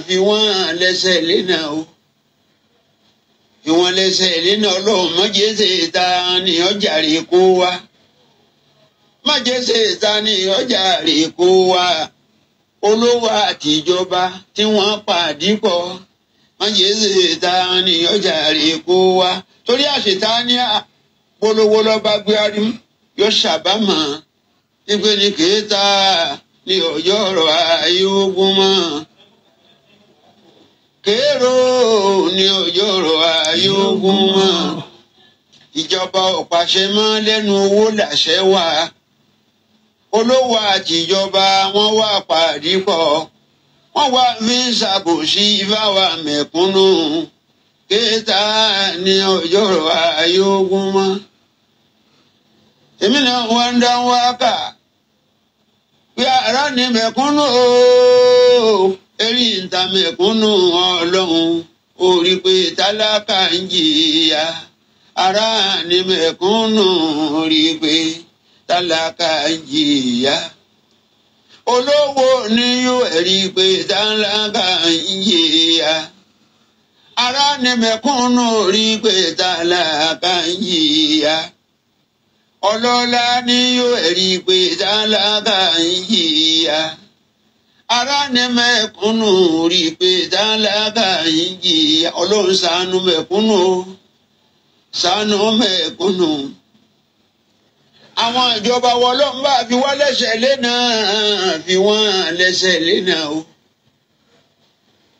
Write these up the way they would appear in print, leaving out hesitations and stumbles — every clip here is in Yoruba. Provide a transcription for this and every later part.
Fi wọ́n lẹ́sẹ̀ lẹ́nà o, fi wọ́n lẹ́sẹ̀ lẹ́nà. Ọlọ́run mọ̀jẹ̀sẹ̀ ta ni ọjà rè kó wa, mọ̀jẹ̀sẹ̀ ta ni ọjà rè kó wa. Olówó àtijọba tí wọ́n pàdé pọ̀, mọ̀jẹ̀sẹ̀ ta ni ọjà rè kó wa. Torí àṣetá ní polówó lọ́ba gbé arímú yóò ṣàbámọ̀ nígbẹ́ ní kéèta ní ọjọ́ ọ̀rọ̀ ayé ogun mọ́. Kéèrò ní ọjọ́ ọ̀rọ̀ ayé ogun mọ́. Ìjọba ọ̀pàṣẹ mọ́ lẹ́nu owó làṣẹ wà. Olówó àtijọba wọ́n wà pàdé pọ̀. Wọ́n wá fi ń ṣàbòsí fáwa mẹ̀kúnnù. Kéèta ní ọjọ́ ọ̀rọ̀ ayé ogun mọ́. Èmi náà wọ́n ń dá wákà pé ara ní mẹ̀kúnnù ooo, eré ìta mẹ̀kúnnù ọlọ́run ó rí pé tálákà ń jìyà. Ara ní mẹ̀kúnnù rí pé tálákà ń jìyà. Olówó ni yóò rí pé tálákà ń jìyà. Ara ní mẹ̀kúnnù rí pé tálákà ń jìyà. Ọlọ́lá ni yóò rí pé tálákà ń jìyà. Ara ní mẹ̀kúnnù rí pé tálákà ń jìyà. Ọlọ́run ṣàánú mẹ̀kúnnù, ṣàánú mẹ̀kúnnù. Àwọn ìjọba wọn ló ń bá fi wọ́n lẹ́sẹ̀ lẹ́nà, fi wọ́n lẹ́sẹ̀ lẹ́nà o,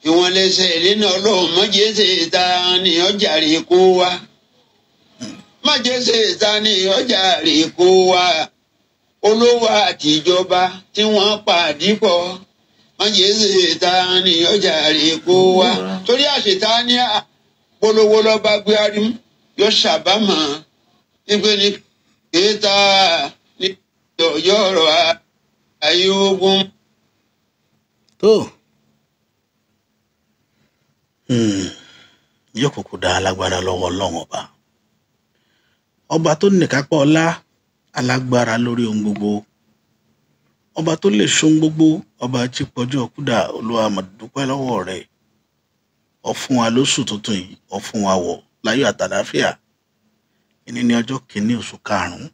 fi wọ́n lẹ́sẹ̀ lẹ́nà. Ọlọ́run mọ̀jẹ̀sẹ̀ ta ni ọjà rè kó wa, májèsè ta ni ọjà rè kó wa. Olówó àtijọba tí wọ́n pàdé pọ̀, májèsè ta ni ọjà rè kó wa. Torí àṣetá ní polówó lọ́ba gbé arímú yóò ṣàbámọ̀ nígbẹ́ ní kéèta ní ọjọ́ ọ̀rọ̀ ayé ogun. Tó yóò kúkú dá alágbára lọ́wọ́ Ọlọ́run ọba, ọba tó nìkápá ọlá, alágbára lórí ohun gbogbo, ọba tó lè ṣohun gbogbo, ọba tí pọjọ kúdà. Olúwa mà dúpẹ́ lọ́wọ́ rẹ̀, ó fún wa lóṣù tuntun yìí, ó fún wa wọ̀ láyọ̀ àtàlàáfíà. Ìní ní ọjọ́ kìíní oṣù karùnún.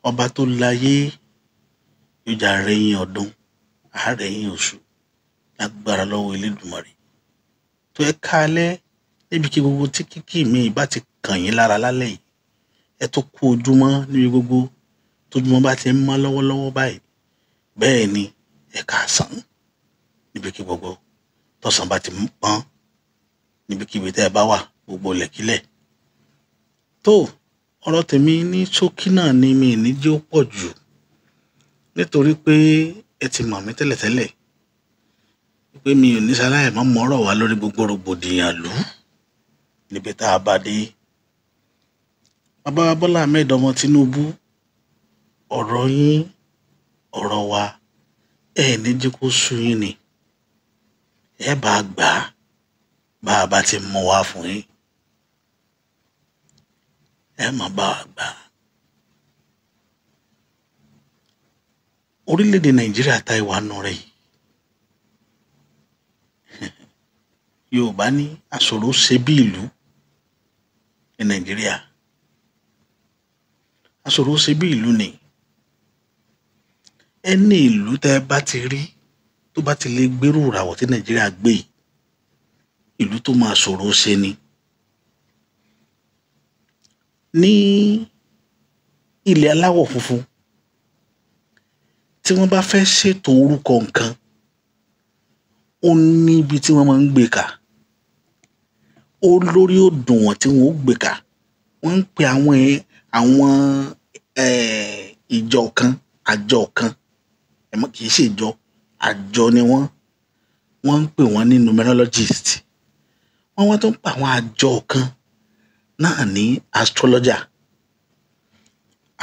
Ọba tó láyé yóò jà rẹ̀yìn ọdún, àárẹ̀yìn oṣù, lágbára lọ́wọ́ Elédùmarè. Tó ẹ káalẹ́ níbi kí gbogbo tí kíkì mi bá ti kàn yín lára lálẹ́ yìí, ẹ tó kú ojúmọ́ níbi gbogbo tójúmọ́ bá ti ń mọ́ lọ́wọ́lọ́wọ́ báyìí. Bẹ́ẹ̀ ni ẹ káàsán níbi kí gbogbo tọ̀sán bá ti ń pọ́n, níbikíbi tẹ́ ẹ bá wà, gbogbo lẹ̀kílẹ̀. Tó ọ̀rọ̀ tèmi ní ṣókí náà ni mi ní jẹ́ ó pọ̀ jù, nítorí pé ẹ ti mọ̀ mí tẹ́lẹ̀tẹ́lẹ̀ pé mi ò ní ṣaláì má mọ̀ọ́rọ̀ wá lórí gbogbo rògbòdìyàn lù níbi tá a bá dé. Bàbá Bọ́lá Ahmed ọmọ Tinubu, ọ̀rọ̀ yín ọ̀rọ̀ wa ẹ ní jẹ́ kó sú yín ni, ẹ bá gbà á bá a bá ti mú wá fún yín, ẹ má bá a gbà á. Orílẹ̀-èdè Nàìjíríà ta ìwà nù rẹ̀ yìí, Yorùbá ní àṣòro ṣe bí ìlú ní Nàìjíríà, àṣòro ṣe bí ìlú ni. Ẹni ìlú tẹ́ bá ti rí tó bá ti lè gbérù ìràwọ̀ tí Nàìjíríà gbé yìí, ìlú tó máa ṣòro ṣe ni. Ní ilẹ̀ aláwọ̀ funfun, tí wọ́n bá fẹ́ ṣètò orúkọ nǹkan, ó ní ibi tí wọ́n máa ń gbé kà, ó lórí òdùnwọ̀n tí wọ́n ó gbé kà. Wọ́n ń pe àwọn ìjọ kan, àjọ kan, kì í ṣe ìjọ, àjọ ni wọ́n. Wọ́n ń pè wọ́n ní numerologist. Wọ́n wá tó ń pa àwọn àjọ kan náà ní astrologer.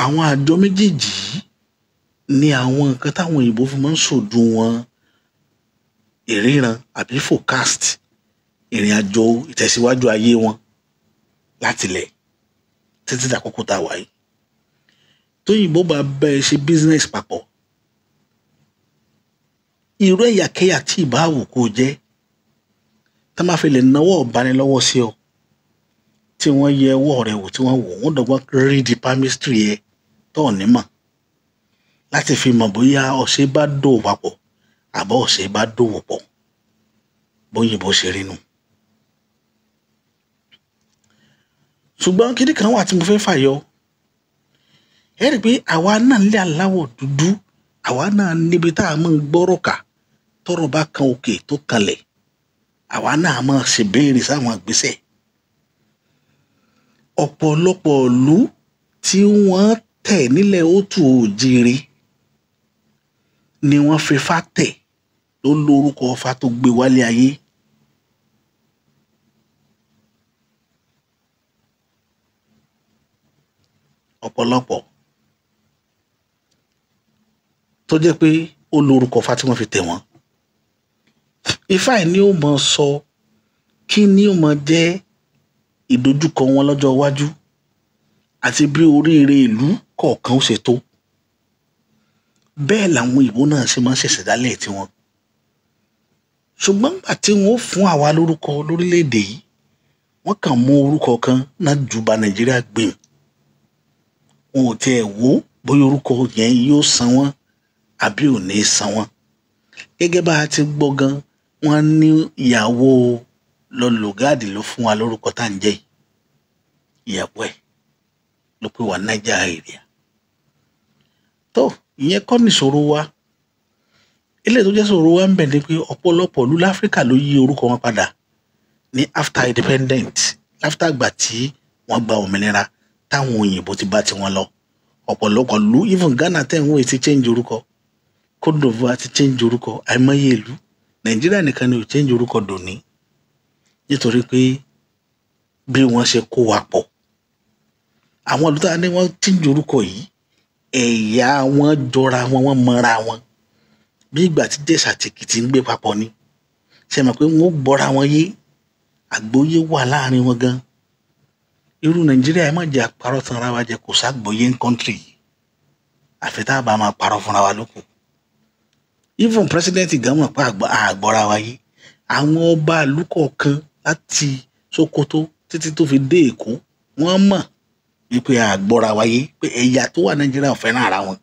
Àwọn àjọ méjèèjì yìí ni àwọn nǹkan táwọn òyìnbó fi máa ń ṣòdiwọ̀n ìríran àbí forecast ìrìn àjò ìtẹ̀síwájú ayé wọn látilẹ̀ títí dàkókò tá a wà yìí. Tóyìnbó bá bẹ́ẹ̀ ṣe business papọ̀, Irú ẹ̀yàkẹ́yà tí ìbá wù kó jẹ́, tá máa fi lè náwó ọ̀bánilọ́wọ́ sí ọ, tí wọ́n yẹ ọwọ́ rẹ̀ wò, tí wọ́n wò wọ́n dọ́gbọ́n rí di palmistry ẹ tó ò ní mọ̀, láti fi mọ̀ bóyá ọ̀sẹ̀ bá dòwò papọ̀ àbọ̀ ọ̀sẹ̀ bá dòwò pọ̀, bóyìnbó ṣe rí nu. Ṣùgbọ́n kíní kan wà tí mo fẹ́ fàyọ. Ẹ rí i pé àwa náà nílé aláwọ̀ dúdú, àwa náà níbi tá a máa ń gbọ́rọ̀ kà tọ́rọ̀ bá kan òkè tó kanlẹ̀, àwa náà máa ṣèbéèrè sáwọn ìgbésẹ̀. Ọ̀pọ̀lọpọ̀ ìlú tí wọ́n tẹ̀ nílẹ̀ òtù òjìrì ni wọ́n fi Ifá tẹ̀ ló lórúkọ Ifá tó gbé wálé ayé. Ọ̀pọ̀lọpọ̀ tó jẹ́ pé ó lórúkọ Ifá tí wọ́n fi tẹ̀ wọ́n. Ifá yìí ni ó mọ sọ kí ni ó mọ jẹ́ ìdojúkọ wọn lọ́jọ́ iwájú àti bí oríire ìlú kọ̀ọ̀kan ó ṣe tó. Bẹ́ẹ̀ làwọn òyìnbó náà ṣe máa ń ṣẹ̀ṣẹ̀ dálẹ̀ tiwọn. Ṣùgbọ́n nígbà tí wọ́n ó fún àwa lórúkọ lórílẹ̀‐èdè yìí, wọ́n kàn mú orúkọ kan náà ju ba Nàìjíríà gbìn. Wọn ò tiẹ̀ wò bóyá orúkọ yẹn yóò san wọ́n àbí ò ní san wọ́n. Gẹ́gẹ́ bá a ti gbọ́ gan, wọ́n ní ìyàwó lọ́lọ́gáàdì ló fún wa lórúkọ tá à ń jẹ́ yìí. Ìyàwó ẹ̀ ló pè wá Niger area. Tó ìyẹn kọ́ nìṣòro wa. Eléyìí tó jẹ́ ṣòro wa ń bẹ̀ ni pé ọ̀pọ̀lọpọ̀ ìlú láfíríkà ló yí orúkọ wọn padà ní after independent, after ìgbà tí wọ́n gba òmìnira táwọn òyìnbó ti bá tiwọn lọ. Ọ̀pọ̀lọpọ̀ ìlú, even Ghana tẹ̀ ń wò ti change orúkọ, Côte d'Ivoire ti change orúkọ, àìmọye ìlú. Nàìjíríà nìkan ni ò change orúkọ dòní, nítorí pé bí wọ́n ṣe kó wa pọ̀. Àwọn ìlú tá a ní wọ́n change orúkọ yìí, ẹ̀yà wọn jọra wọn, wọ́n mọra wọn. Bí ìgbà tí Jẹ̀ṣà àti Èkìtì ń gbé papọ̀ ni. Ṣé ẹ mọ̀ pé wọ́n ó gbọ́ra wọn yé? Àgbọ́yé wà láàrin wọn gan. Irú Nàìjíríà, ẹ má jẹ́ àparọ́ tanra wa jẹ, kò ságbọ́yé ń country yìí. Àfi tá a bá máa parọ́ fúnra wa lókù. Even president gan mọ̀ pé àgbọ́ra wa yé. Àwọn ọba ìlú kọ̀ọ̀kan láti Sókótó títí tó fi dé Èkó, wọ́n mọ̀ wípé àgbọ́ra wa yé, pé ẹ̀yà tó wà Nàìjíríà ò fẹ́ràn ara wọn.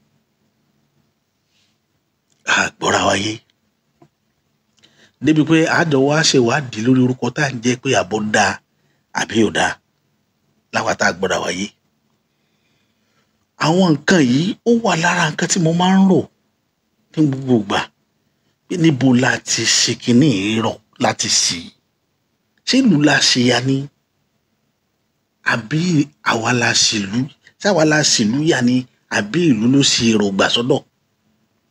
Àgbọ́ra wa yé. Débi pé àjọ wa ṣèwádìí lórí orúkọ tá à ń jẹ́ pé àbọ̀ dáa àbí ò dáa láwa tá a gbọ́ra wa yé. Àwọn nǹkan yìí ó wà lára nǹkan tí mo máa ń rò ní gbogbo ìgbà pé níbo la ti ṣe kinní rọ̀ láti ṣì. Ṣé ìlú la ṣe ya ni? Àbí àwa la ṣìlú? Ṣé àwa la ṣìlú yà ni? Àbí ìlú ló ṣe èrògbà sọ́dọ̀?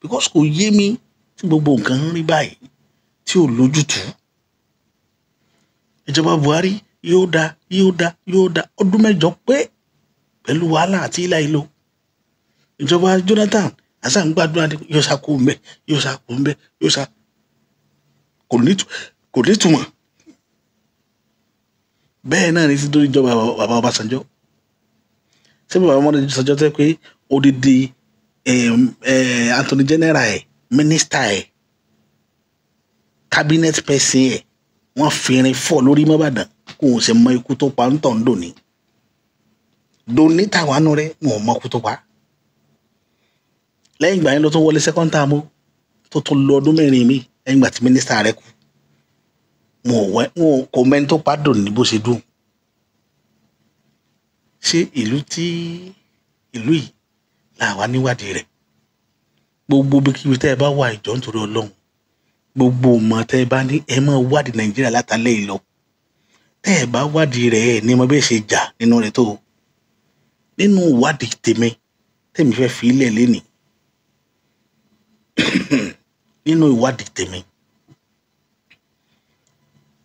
Because kò yé mi tí gbogbo nǹkan ń rí báyìí tí ò lójútùú. Ìjọba Buhari yóò da, yóò da, yóò da ọdún mẹ́jọ pé pẹ̀lú wàhálà àti ìlà ìlò. Ìjọba Jonathan àṣà ń gbàdúrà ní yóò ṣá kó mbẹ, yóò ṣá kó mbẹ, yóò ṣá kò ní túmọ̀. Bẹ́ẹ̀ náà ni ti dórí ìjọba bàbá Ọbásanjọ́. Ṣé bàbá Ọbásanjọ́ tẹ́ pé odidi Attorney General ẹ̀, minister ẹ̀, cabinet person ẹ̀, wọ́n fi irin fọ́ lórí mọ́bàdàn kó o sì mọ ikú tó pa ń tọ̀ ń dòní. Dòní táwọn àánú rẹ̀ wọn ò mọ ikú tó pa. Lẹ́yìn ìgbà yẹn ló tún wọlé second term tó tún lọ ọdún mẹ́rin mi lẹ́yìn ìgbà tí minister rẹ̀ kú. Wọn kò mẹ́ni tó pa dòní bó ṣe dùn. Ṣé ìlú tí ìlú yìí làwa níwádìí rẹ̀? Gbogbo ibikíbi tẹ́ ẹ bá wà, ìjọ nítorí Ọlọ́run, gbogbo ìmọ̀ tẹ́ ẹ bá ní, ẹ máa wádìí Nàìjíríà látàlẹ́ yìí lọ. Tẹ́ ẹ bá wádìí rẹ̀, ẹ ní mo bẹ́ẹ̀ ṣe jà nínú rẹ̀ tó. Nínú ìwádìí tèmi, tèmi fẹ́ fi ilẹ̀ lénìí. Nínú ìwádìí tèmi,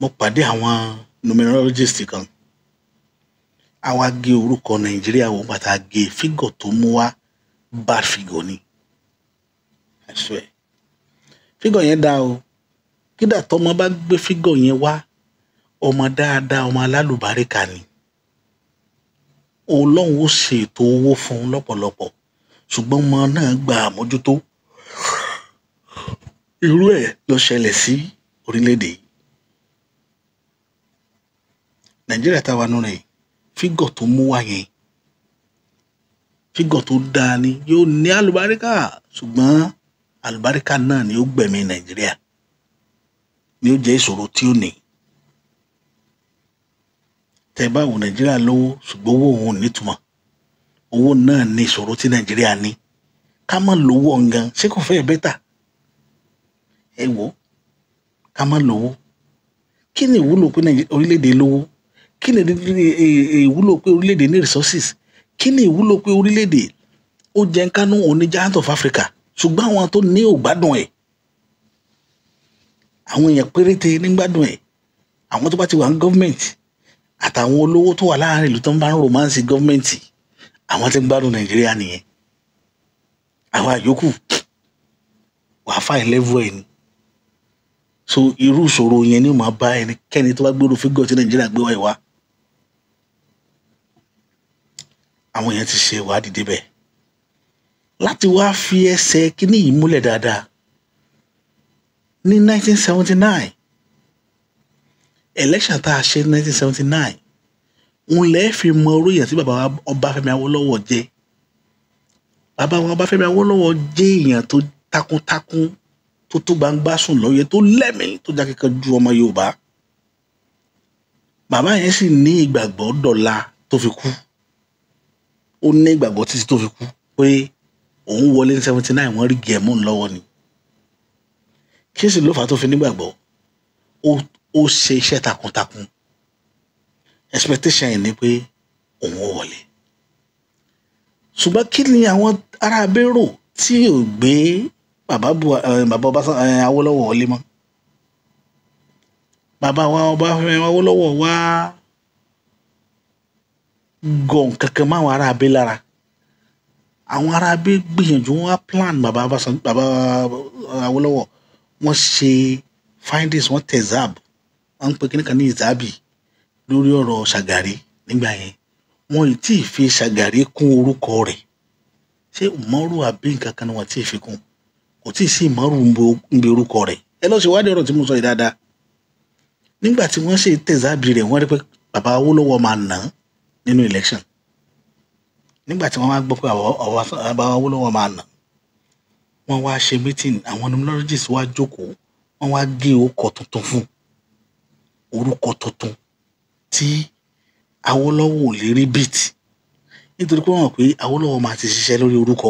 mo pàdé àwọn numerologist kan. A wá gé orúkọ Nàìjíríà wò, bàtà gé fígọ̀ tó mú wá, bad figure ni. I swear. Fígọ̀ yẹn dá o. Kídà tọmọ bá gbé fígọ̀ yẹn wá, ọmọ dáadáa, ọmọ alálùbáríkà ni. Ọlọ́run ó ṣètò owó fún un lọ́pọ̀lọpọ̀. Ṣùgbọ́n ọmọ náà gba àmójútó. Irú ẹ̀ ló ṣẹlẹ̀ sí orílẹ̀-èdè yìí. Nàìjíríà táwa nù rẹ̀, figure tó mú wá yẹn, figure tó dáa ni, yóò ní àlùbáríkà, ṣùgbọ́n àlùbáríkà náà ni ó gbẹ̀mí Nàìjíríà, ni ó jẹ́ ìṣòro tí ó ní. Tẹ́ bá wo Nàìjíríà lówó, ṣùgbọ́n owó òun ò nítumọ̀. Owó náà ní ìṣòro tí Nàìjíríà ní. Ká má lówó ọ̀ngàn, ṣé kò fẹ́ better? Ẹ wò ó, ká má lówó. Kí ni ìwúlò pé orílẹ̀-èdè lówó? Kí ni ìwúlò pé orílẹ̀-èdè ní resources? Kí ni ìwúlò pé orílẹ̀-èdè ó jẹ́ kánú òun ní giant of Africa, ṣùgbọ́n àwọn tó ní ò gbádùn ẹ̀? Àwọn èèyàn péréte ní gbádùn ẹ̀. Àwọn tó bá ti wà ní government àtàwọn olówó tó wà láàrin ìlú tó ń bá ń romance government, àwọn tí ń gbádùn Nàìjíríà nìyẹn. Àwa yòókù wàá fà level ẹ̀ ni. So irú ìṣòro yẹn ni ó máa bá ẹnikẹ́ni tó bá gbèrò figure tí Nàìjíríà gbé wáyé wá. Àwọn èèyàn ti ṣe ìwádìí débẹ̀ láti wá fi ẹsẹ̀ kíní yìí múlẹ̀ dáadáa. Ní 1979 election tá a ṣe ní 1979, ń lẹ́ fi mọ orí èèyàn tí bàbá Ọbáfẹ́mi Awólọ́wọ̀ jẹ́. Bàbá wa Ọbáfẹ́mi Awólọ́wọ̀ jẹ́ èèyàn tó takuntakun, tó tó gbangba sùn lọ́yẹ, tó lẹ́mìí, tó jákèjá ju ọmọ Yorùbá. Bàbá yẹn sì ní ìgbàgbọ́ dọ̀la tó fi kú. Ó ní ìgbàgbọ́ títí tó fi kú pé òun wọlé ní 79, wọ́n rí gẹ̀ẹ́mù lọ́wọ́ ni. Kí sì ló fà á tó fi nígbàgbọ́? Ó ṣe iṣẹ́ takuntakun. Expectation yẹn ni pé òun ó wọlé. Ṣùgbọ́n kí ni àwọn ará abérò tí ò gbé bàbá Awólọ́wọ̀ wọlé mọ́? Bàbá wa Ọbáfẹ́mi Awólọ́wọ̀ wá gọ̀ nǹkankan máwọn ará abé lára. Àwọn ará abé gbìyànjú, wọ́n wá plan bàbá Awólọ́wọ̀, wọ́n ṣe findings, wọ́n tezab, wọ́n ń pe kíní kan ní ìzábì lórí ọ̀rọ̀ Ṣàgàrí nígbà yẹn. Wọn ì tí ì fi Ṣàgàrí kún orúkọ rẹ̀. Ṣé Umaru àbí nǹkan kan ni wọ́n tí ì fi kún? Kò tí ì sí Umaru ń bẹ orúkọ rẹ̀. Ẹ lọ ṣèwádìí ọ̀rọ̀ tí mo sọ yìí dáadáa. Nígbà tí wọ́n ṣe tẹ̀sábì rẹ̀, wọ́n rí pé bàbá Awólọ́wọ̀ máa nà án nínú election. Nígbà tí wọ́n wá gbọ́ pé bàbá Awólọ́wọ̀ máa nà, wọ́n wá ṣe meeting, àwọn numerologists wá jókòó, wọ́n wá gé orúkọ tuntun fún, orúkọ tuntun tí Awólọ́wọ̀ ò lè rí bíìtì, nítorí pé wọ́n mọ̀ pé Awólọ́wọ̀ máa ti ṣiṣẹ́ lórí orúkọ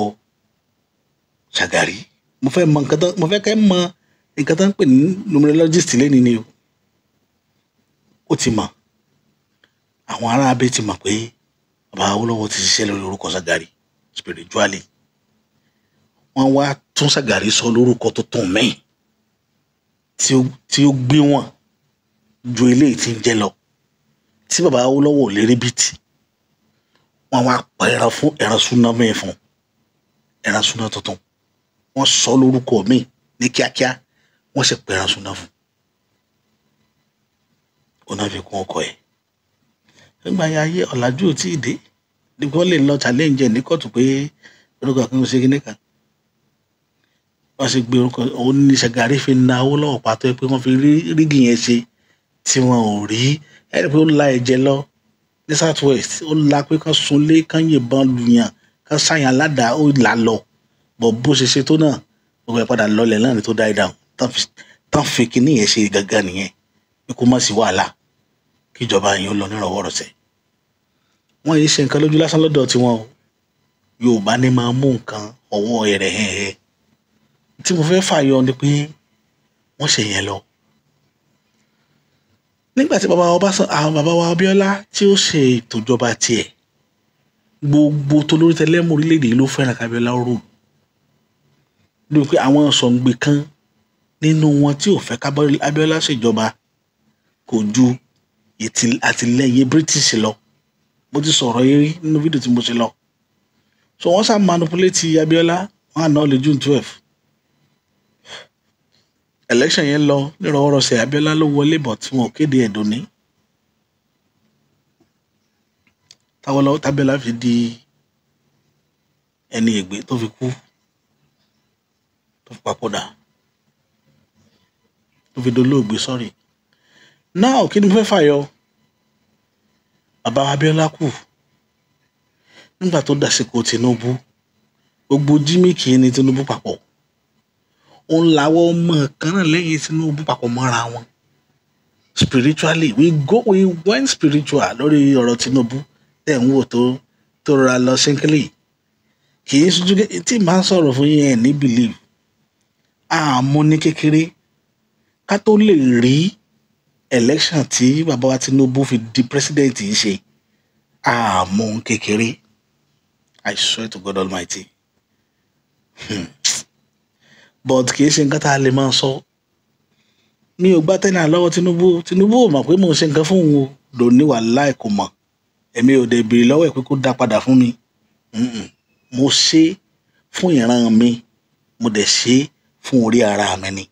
Ṣàgàrí. Mo fẹ́ mọ nǹkan tó, mo fẹ́ kẹ́ mọ nǹkan tó ń pè ní numerologist lẹ́ni ni o. Ó ti mọ̀, àwọn ará abẹ́ ti mọ̀ pé bàbá Awólọ́wọ̀ ti ṣiṣẹ́ lórí orúkọ Ṣàgàrí spiritually. Wọ́n wá tún Ṣàgàrí sọ lórúkọ tuntun míì tí ó gbé wọn ju eléyìí tí ń jẹ́ lọ, tí bàbá Awólọ́wọ̀ ò lè rí bíìtì. Wọ́n wá pa ẹran fún ẹran súná míì fún ẹran súná tuntun. Wọ́n sọ lórúkọ míì ní kíákíá, wọ́n sì pa ẹran súná fún. Ó náà fi kún ọkọ ẹ̀. Nígbà yẹn ayé ọ̀làjú ò tí ì dé. Nígbà wọ́n lè lọ challenge ẹ̀ ní kóòtù pé orúkọ kan ò ṣe kíní kan. Wọ́n sì gbé orúkọ òun ní Ṣàgàrí fi na Awólọ́wọ̀ pàtó pé wọ́n fi rígì yẹn ṣe tí wọn ò rí. Ẹ rí i pé ó la ẹ̀jẹ̀ lọ ní South West, ó la pé kán sunlé, kán yìnbọn lùyàn, kán ṣàyàn ládàá, ó là lọ. Bọ̀ bó ṣe ṣe tó náà, gbogbo ẹ̀ padà lọlẹ̀ náà ni tó die down. Tán fi kíní yẹn ṣe gangan nìyẹn pé kó má sí wàhálà, kí ìjọba yẹn ó lọ nírọ̀wọ́rọ̀sẹ̀. Wọ́n yìí ṣe nǹkan lójú lásán lọ́dọ̀ tiwọn o. Yorùbá ní máa mú nǹkan ọwọ́ rẹ̀ hẹ́hẹ́. Tí mo fẹ́ fàyọ ni pé wọ́n ṣe yẹn lọ. Nígbà tí bàbá wa Abíọ́lá tí ó ṣe ètò ìjọba tiẹ̀, gbogbo tolórí tẹlẹ́mú orílẹ̀-èdè yìí ló fẹ́ràn kábíọ́lá rò. Lórí pé àwọn sọ̀ǹgbè kan nínú wọn tí ò fẹ́ kábíọ́lá ṣèjọba kò ju àtìlẹ́yìn British lọ. Mo ti sọ̀rọ̀ yìí rí nínú fídíò tí mo ṣe lọ. So wọ́n sá manipulate Abíọ́lá, wọ́n á náà lè June 12. Election yẹn lọ nírọ̀wọ́rọ̀sẹ̀, Abíọ́lá ló wọlé, bọ̀ tí wọn ò kéde ẹ̀ dòní. Tábíọ́lá fi di ẹni ègbé tó fi kú, tó fi papòdà. tó fi dolóògbé, sorry. Now, kí ni mo fẹ́ fàyọ? Bàbá Abíọ́lá kú nígbà tó dàsìkò Tinubu, gbogbo jímìkì ní Tinubu papọ̀, òun làwọn ọmọ kan náà lẹ́yìn Tinubu papọ̀ mọ́ra wọn spiritually. We went spiritual lórí ọ̀rọ̀ Tinubu tẹ̀ ń wò tó rọra lọ sínkìlì. Kì í ṣojú tí màá sọ̀rọ̀ fún yín ẹ̀ ní believe. Àmọ́ ní kékeré ká tó lè rí election tí bàbá wa Tinubu fi di president yìí ṣe, àmọ́ kékeré. I swear to God Almighty. But kì í ṣe nǹkan tá a lè máa sọ. Mi ò gbá tẹ́lẹ̀ lọ́wọ́ Tinubu. Tinubu ò mọ̀ pé mò ń ṣe nǹkan fún òun o, lòní wàláì kò mọ̀. Èmi ò dẹ̀ béèrè lọ́wọ́ ẹ̀ pé kó dá padà fún mi. Mo ṣe fún ìran mi, mo dẹ̀ ṣe fún orí ara mi ni,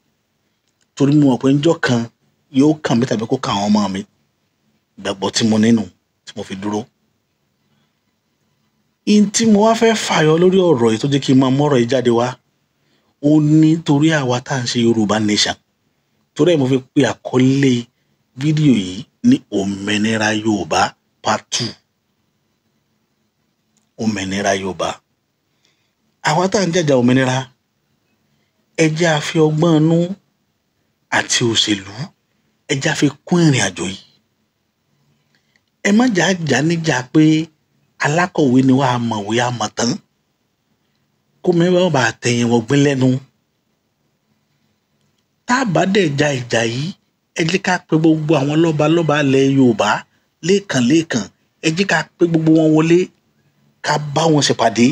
torí mo mọ̀ pé njọ́ kan yóò kàn mí tàbí kó kàn àwọn ọmọ mi. Ìgbàgbọ́ tí mo nínú tí mo fi dúró. In tí mo wá fẹ́ fàyọ lórí ọ̀rọ̀ yìí tó jẹ́ kí n máa mọ́rọ̀ yìí jáde wá, ó ní torí àwa tá à ń ṣe Yorùbá Nation, torí ẹ̀ mo fi pe àkọlé fídíò yìí ní Òmìnira Yorùbá part 2. Òmìnira Yorùbá, àwa tá à ń jàjà òmìnira, ẹ jẹ́ a fi ọgbọ́n inú àti òṣèlú, ẹ jẹ́ a fi kún ìrìn àjò yìí. Ẹ má jà jà níjà pé alákọ̀wé ni wàá mọ̀wé àmọ̀ tán, kó mi bá bá tẹ̀yìn wọ̀gbìn lẹ́nu. Tá a bá dẹ̀ ja ìjà yìí, ẹ jẹ́ ká pe gbogbo àwọn lọ́balọ́ba ilẹ̀ Yorùbá lẹ́ẹ̀kan lẹ́ẹ̀kan, ẹ jẹ́ ká pe gbogbo wọn wọlé, ká bá wọn ṣèpàdé,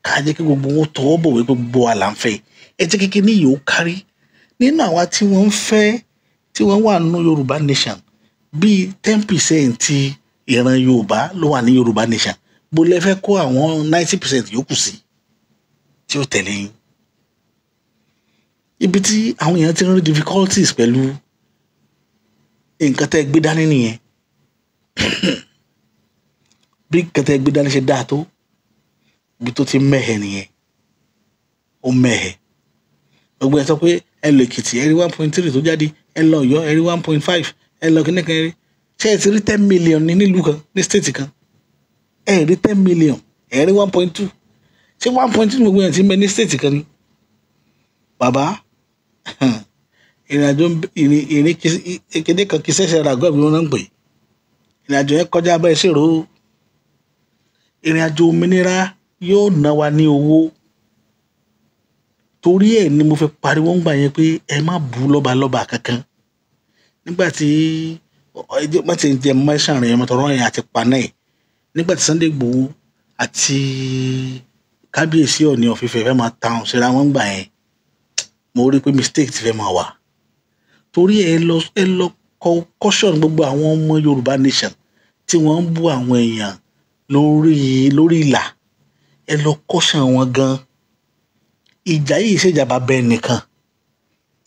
ká jẹ́ kí gbogbo wọn tọwọ́ bọ̀wé pé gbogbo wa là ń fẹ́. Ẹ jẹ́ kí kíní yìí ó kárí nínú àwa tí wọ́n ń fẹ́, tí wọ́n wà nínú Yorùbá Nation. Bíi 10% ìran Yorùbá ló wà ní Yorùbá Nation. Bó lẹ fẹ́ kó àwọn 90% yòókù sí tí ó tẹ̀lé yín? Ibi tí àwọn èèyàn ti ń rí difficulties pẹ̀lú nǹkan tẹ́ gbé dání nìyẹn. Bí nǹkan tẹ́ gbé dání ṣe dáa tó, ibi tó ti mẹ́hẹ̀ nìyẹn, ó mẹ́hẹ̀. Gbogbo ẹ sọ pé ẹ lọ Èkìtì, ẹ rí 1.3 tó jáde, ẹ lọ Ọ̀yọ́, ẹ rí 1.5, ẹ lọ kíní kan, ẹ rí. Ṣé ẹ ti rí 10 million ní nílùú kan, ní state kan? Ẹ rí 10 million, ẹ rí 1.2. Ṣé 1.2 gbogbo yẹn ti ń bẹ ní state kan ni? Bàbá, ìrìnàjò ìrìn ìrìn kéde kan kì í ṣẹ̀ṣẹ̀ rà gbọ́, ìwọ̀n náà ń pè ìrìnàjò yẹn kọjá bẹ́ẹ̀ ṣèrò. Ìrìnàjò òmìnira yóò ná wa ní owó. Torí ẹ̀ ni mo fi pariwo ń gbà yẹn pé ẹ má bú lọ́balọ́ba kankan nígbà tí má ti jẹ mẹ́sàn rẹ̀ mọ́tọ́rọ́ yẹn àti paná ẹ̀, nígbà tí Sunday Igboho àti kábíyèsí Ọọ̀ni of Ifẹ̀ fẹ́ máa ta síra wọn gbà yẹn, mo rí i pé mistake ti fẹ́ máa wà. Torí ẹ lọ caution gbogbo àwọn ọmọ Yorùbá Nation tí wọ́n ń bú àwọn èèyàn lórí ìlà, ẹ lọ caution wọn gan. Ìjà yìí ṣèjàmbá bẹ́ẹ̀ nìkan,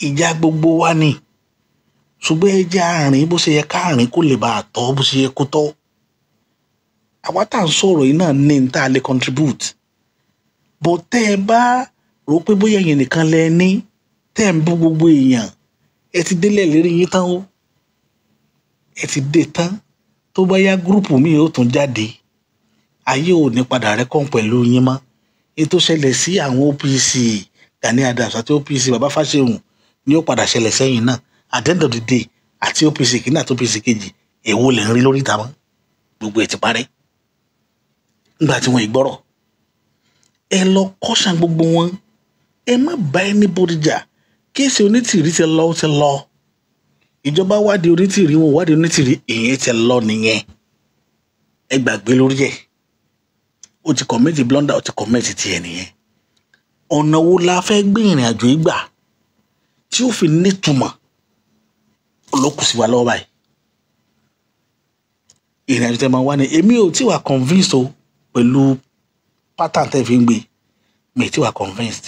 ìjà gbogbo wa ni, ṣùgbọ́n ẹ jẹ́ àárín bó ṣe yẹ káàrin kó lè bá a tọ́ bó ṣe yẹ kó tọ́. Àwa tá à ń sọ̀rọ̀ yìí náà ní tá a lè contribute, but tẹ́ ẹ bá rò pé bóyá ẹ̀yin nìkan lẹ ní, tẹ́ ẹ ń bú gbogbo èèyàn, ẹ ti délẹ̀ lérí yín tán o, ẹ ti dé tán. Tó bá yá, group mi ò tún jáde, ayé ò ní padà rẹ́kọ̀n pẹ̀lú yín mọ́. Ètò ṣẹlẹ̀ sí àwọn OPC Gani Adams àti OPC Baba Fáṣẹ̀hùn ni ó padà ṣẹlẹ̀ sẹ́yìn náà. At the end of the day, àti OPC kìíní àti OPC kejì, èwo lè ń rí lórí ìta mọ́? Gbogbo ẹ̀ ti parẹ́ nígbà tí wọ́n ìgbọ́rọ̀. Ẹ lọ caution gbogbo wọn, ẹ má bá anybody jà. Case Onítìrí ti lọ, ó ti lọ. Ìjọba wádìí Onítìrí, wọn wádìí Onítìrí, ìyẹn ti lọ nìyẹn, ẹ gbàgbé lórí ẹ̀. Ó ti commit blunder, ó ti commit tiẹ̀ nìyẹn. Ọ̀nà wo la fẹ́ gbé ìrìn àjò yìí gbà tí ó fi nítumọ̀ ló kù sí wa lọ́wọ́ báyìí? Ìrìn àjò tẹ́ máa wá ní, èmi ò tí wà convinced o pẹ̀lú pattern tẹ́ fi ń gbé. Mi tí wà convinced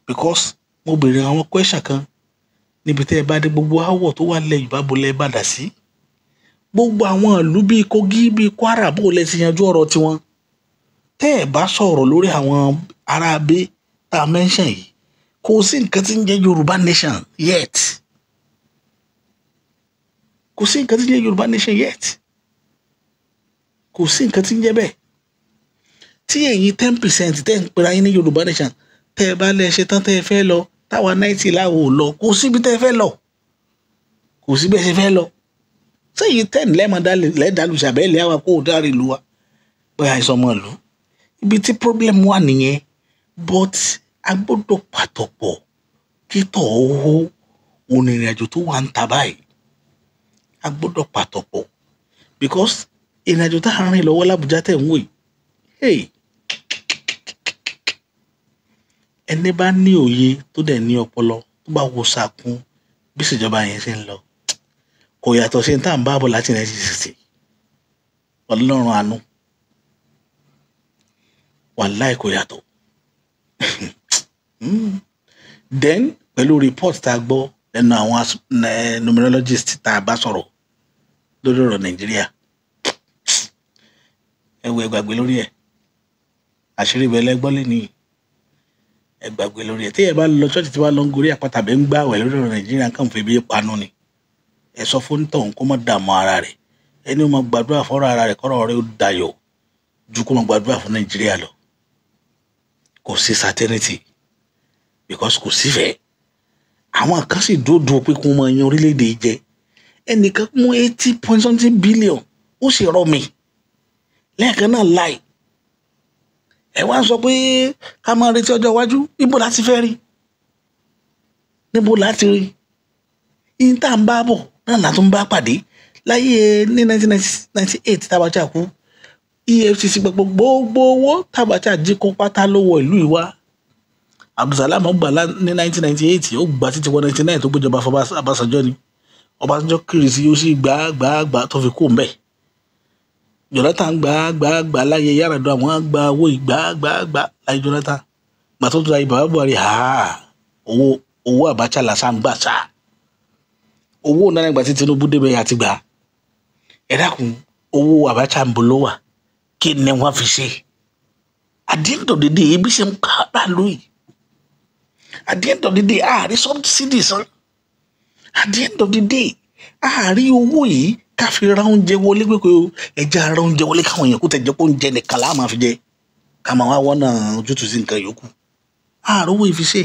because mo béèrè àwọn question kan níbi tẹ́ ẹ bá dé. Gbogbo aáwọ̀ tó wà nílẹ̀ Yorùbá, bó lẹ́ bá dà sí? Gbogbo àwọn ìlú bíi Kogi, bíi Kwara, bó lẹ́ ti yanjú ọ̀rọ̀ tiwọn? Tẹ́ ẹ bá sọ̀rọ̀ lórí àwọn aráabé tá a mention yìí, kò sí nǹkan tí ń jẹ́ Yorùbá Nation yet. Kò sí nǹkan tí ń jẹ́ Yorùbá nation yet. Kò sí nǹkan tí ń jẹ́ bẹ́ẹ̀. Tí ẹ̀yin 10% tẹ́ ń pera yín ní Yorùbá nation, tẹ́ ẹ bá lẹ́ ṣe tán tẹ́ ẹ fẹ́ lọ, táwa 90 láwo ò lọ, kò síbi tẹ́ ẹ fẹ́ lọ, kò sí bẹ́ẹ̀ ṣe fẹ́ lọ. Sẹ́yìn 10 lẹ́ẹ̀dálù ṣàbẹ́lẹ̀ àwa kó o dárí lu wa pé àìsàn ọmọ ìlú. Ibi tí problem wà nìyẹn. But a gbọ́dọ̀ pàtọ̀pọ̀ kí tọ̀ owó òun ìrìn àjò tó wà ń ta báyìí. A gbọ́dọ̀ pàtọ̀pọ̀ because ìrìn àjò tá à ń rìn lọ́wọ́ l'Ábùjá tẹ̀ ń wò yìí, hey, ẹni bá ní òye tó dẹ̀ ní ọpọlọ tó bá wo sàkún bí ìṣèjọba yẹn ṣe ń lọ, kò yàtọ̀ sí ní tá à ń bá bọ̀ láti 1960. Ọlọ́run àánú, wàláì kò yàtọ̀. Then pẹ̀lú report tá a gbọ́ lẹ́nu àwọn numerologist tá a bá sọ̀rọ̀ lórí ọ̀rọ̀ Nàìjíríà, ẹ wo, ẹ gbàgbé lórí ẹ̀. Àṣírí ibẹ̀ lẹ́gbọ́n lé ní, ẹ gbàgbé lórí ẹ̀. Tí ẹ bá lọ ṣọ́ọ̀ṣì, tí wàá lọ ń gorí àpáta bẹ́ẹ̀ ń gbààwẹ̀ lórí ọ̀rọ̀ Nàìjíríà, kàn fi bí panu ni. Ẹ sọ fún tọ̀hún kó má dààmú ara rẹ̀. Ẹni ó máa gbàdúrà fọ́rọ̀ ara rẹ̀ kọ́rọ̀ rẹ̀ ó dayọ̀ ju kó máa gbàdúrà fún Nàìjíríà lọ. Kò sí certainty because kò sífẹ̀ẹ́. Àwọn kan sì dúró pé kó máa yan orílẹ̀-èdè yìí jẹ. Ẹnìkan mú 80 point something billion, ó sì rọ mi lẹ́ẹ̀kan náà láì. Ẹ wá ń sọ pé ká máa retí ọjọ́ iwájú. Níbo láti fẹ́ rí? Níbo láti rí? Yín tá à ń bá bọ̀ náà là tún bá pàdé láyé ní 1998 t'Abacha kú. EFCC gbogbo gbogbo owó t'Abacha jí kó pátá ló wọ ìlú ìwá. Abdulsalam gbà ní 1998, ó gbà títí wọ 99 tó gbéjọba fún Ọbásanjọ́ ni. Ọbásanjọ́ kiri sí, ó sì gbà gbà gbà tó fi kú mbẹ́. Jonathan gbà gbà gbà láyé Yar'Adua, àwọn gba owó ìgbà gbà gbà láyé Jonathan. Gbà tó tún láyé bàbá Buhari, owó Abacha làṣà ń gbà sá owó náírà. Ìgbà tí Tinubu débẹ̀ àti gbà, ẹ dákun, owó Abacha ń bọ̀ ló wà? Kí ni wọ́n fi ṣe? At the end of the day, ebi ṣe ń kára lóyè. At the end of the day, ààrí subsidy san. At the end of the day, ààrí owó yìí ká fi ra oúnjẹ wọlé pé o ẹja ra oúnjẹ wọlé káwọn èèyàn kó tẹ̀ jẹ́ pé oúnjẹ nìkan láà máa fi jẹ, ká máa wá wọ́nà ojútùú sí nǹkan yòókù. Ààrẹ owó yìí fi ṣe.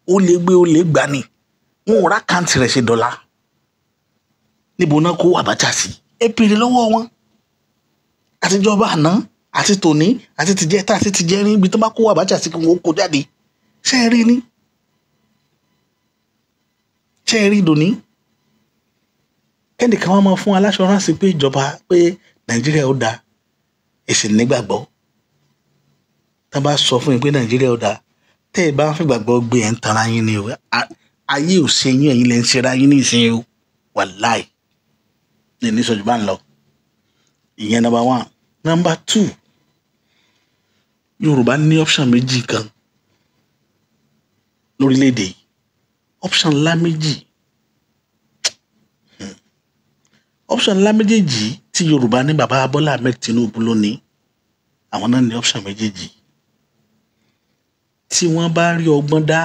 Ó lè gbé, ó lè gbà ní wọn ò rá kàǹtì rẹ̀ ṣe dọ́là. Níbo náà kó Abacha sí? Ẹ béèrè lọ́wọ́ wọn, àtijọba àná àti tòní àti tìjẹta àti tìjẹrin, ibi tó bá kó Abacha sí kí wọn kó jáde. Ṣé ẹ rí ni? Ṣé ẹ rí dòní? Kẹ́nìkan wá máa fún aláṣọránsì pé ìjọba pé Nàìjíríà ó dáa, èsì nígbàgbọ́. Tá a bá sọ fún yín pé Nàìjíríà ó dáa, tẹ́ ẹ bá ń fìgbàgbọ́ gbé, ẹ̀ ń tanra yín ni o. Ayé ò ṣe yín, ẹ̀yin lẹ́ ń ṣera yín ní ìsìn o. Wàláì ní ní sọ́jú bá ń lọ. Ìyẹn number one. Number two, Yorùbá ní option méjì kan lórílẹ̀‐èdè yìí, option ńlá méjì. Option ńlá méjèèjì tí Yorùbá ní, bàbá Bọ́lá Ahmed Tinubu ló ní. Àwọn náà ní option méjèèjì. Tí wọ́n bá rí ọgbọ́n dá,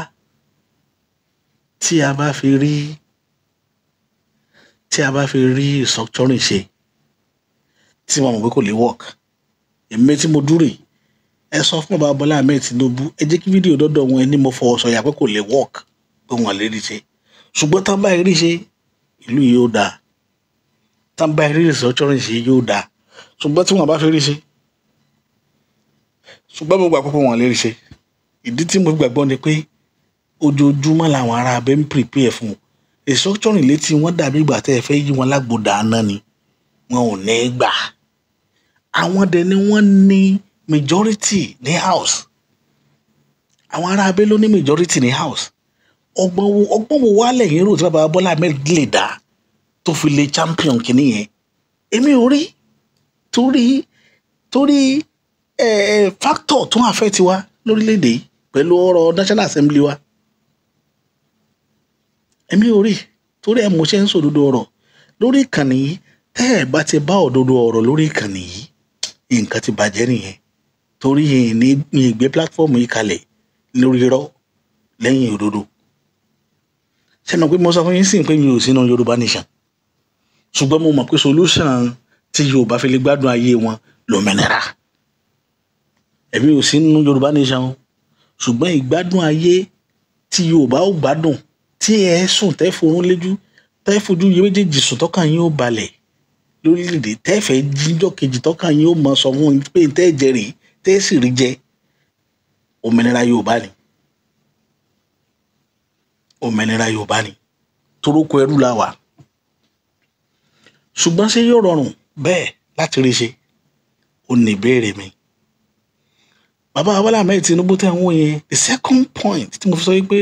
tí a bá fi rí restructuring ṣe, tí wọ́n mọ̀ pé kò lè work, èmi tí mo dúró yìí, ẹ sọ fún bàbá Bọ́lá Ahmed Tinubu, ẹ jẹ́ kí fídíò dọ́dọ̀ wọn, ẹni mo fọwọ́ sọ̀yà pé kò lè work, pé wọ́n lè rí ṣe. Ṣùgbọ́n tán bá rí ṣe, ìlú yìí ó dáa. Tán bá rí restructuring ṣe, yóò dáa. Ṣùgbọ́n tí wọ́n bá fi rí ṣe, ṣùgbọ́n mo gbà pé wọ́n lè rí ṣe. Ìdí tí mo gbàgbọ́ ni pé ojoojúmọ́ làwọn ará abẹ́ ń prepare fún restructuring létí wọn, dàbí ìgbà tẹ́ ẹ fẹ́ yí wọn lágbódà náà ni. Wọn ò ní gbà. Àwọn dẹ̀ ni wọ́n ní majority ní house. Àwọn ará abẹ́ ló ní majority ní house. Ọgbọ́n wo wá lẹ́yìn rò tí bàbá Bọ́lá Ahmed lè dá tó fi lè champion kìíní yẹn? Èmi ò rí, torí ẹ ẹ factor tó ń affect wa lórílẹ̀‐èdè yìí pẹ̀lú ọ̀rọ̀ National Assembly wa, èmi ò rí. Torí ẹ mo ṣe ń sòdodo ọ̀rọ̀ lórí ìkànnì yìí. Tẹ́ ẹ bá ti bá òdodo ọ̀rọ̀ lórí ìkànnì yìí, nǹkan ti bàjẹ́ nìyẹn, torí ní mi ìgbé platform yìí kalẹ̀ lórí irọ́ lẹ́yìn òdodo. Ṣé mo pé mo sọ fún yín sí pé mi ò sínú Yorùbá Nation? Ṣùgbọ́n mo mọ̀ pé solution tí Yorùbá fi lè gbádùn ayé wọn lòmìnira. Èmi ò sí nínú Yorùbá nation o, ṣùgbọ́n ìgbádùn ayé tí Yorùbá ó gbádùn, tí ẹ sùn tẹ́ forún léjú, tẹ́ fojú yẹ méjèèjì sùn, tọ́kàn yín ó balẹ̀ lórílẹ̀‐èdè, tẹ́ fẹ́ jíjọ́ kejì, tọ́kàn yín ó mọ sọ fún yín pé tẹ́ jẹ rèé, tẹ́ sì rí jẹ, òmìnira Yorùbá ni. Òmìnira Yorùbá ni. Torókọ ẹrú la wà. Ṣùgbọ́n ṣé yóò rọrùn bẹ́ẹ̀ láti rí ṣe? Ó ní ìbéèrè mi. Bàbá Bọ́lá Ahmed Tinubu tẹ̀ ń wò yẹn, the second point tí mo fi sọ wípé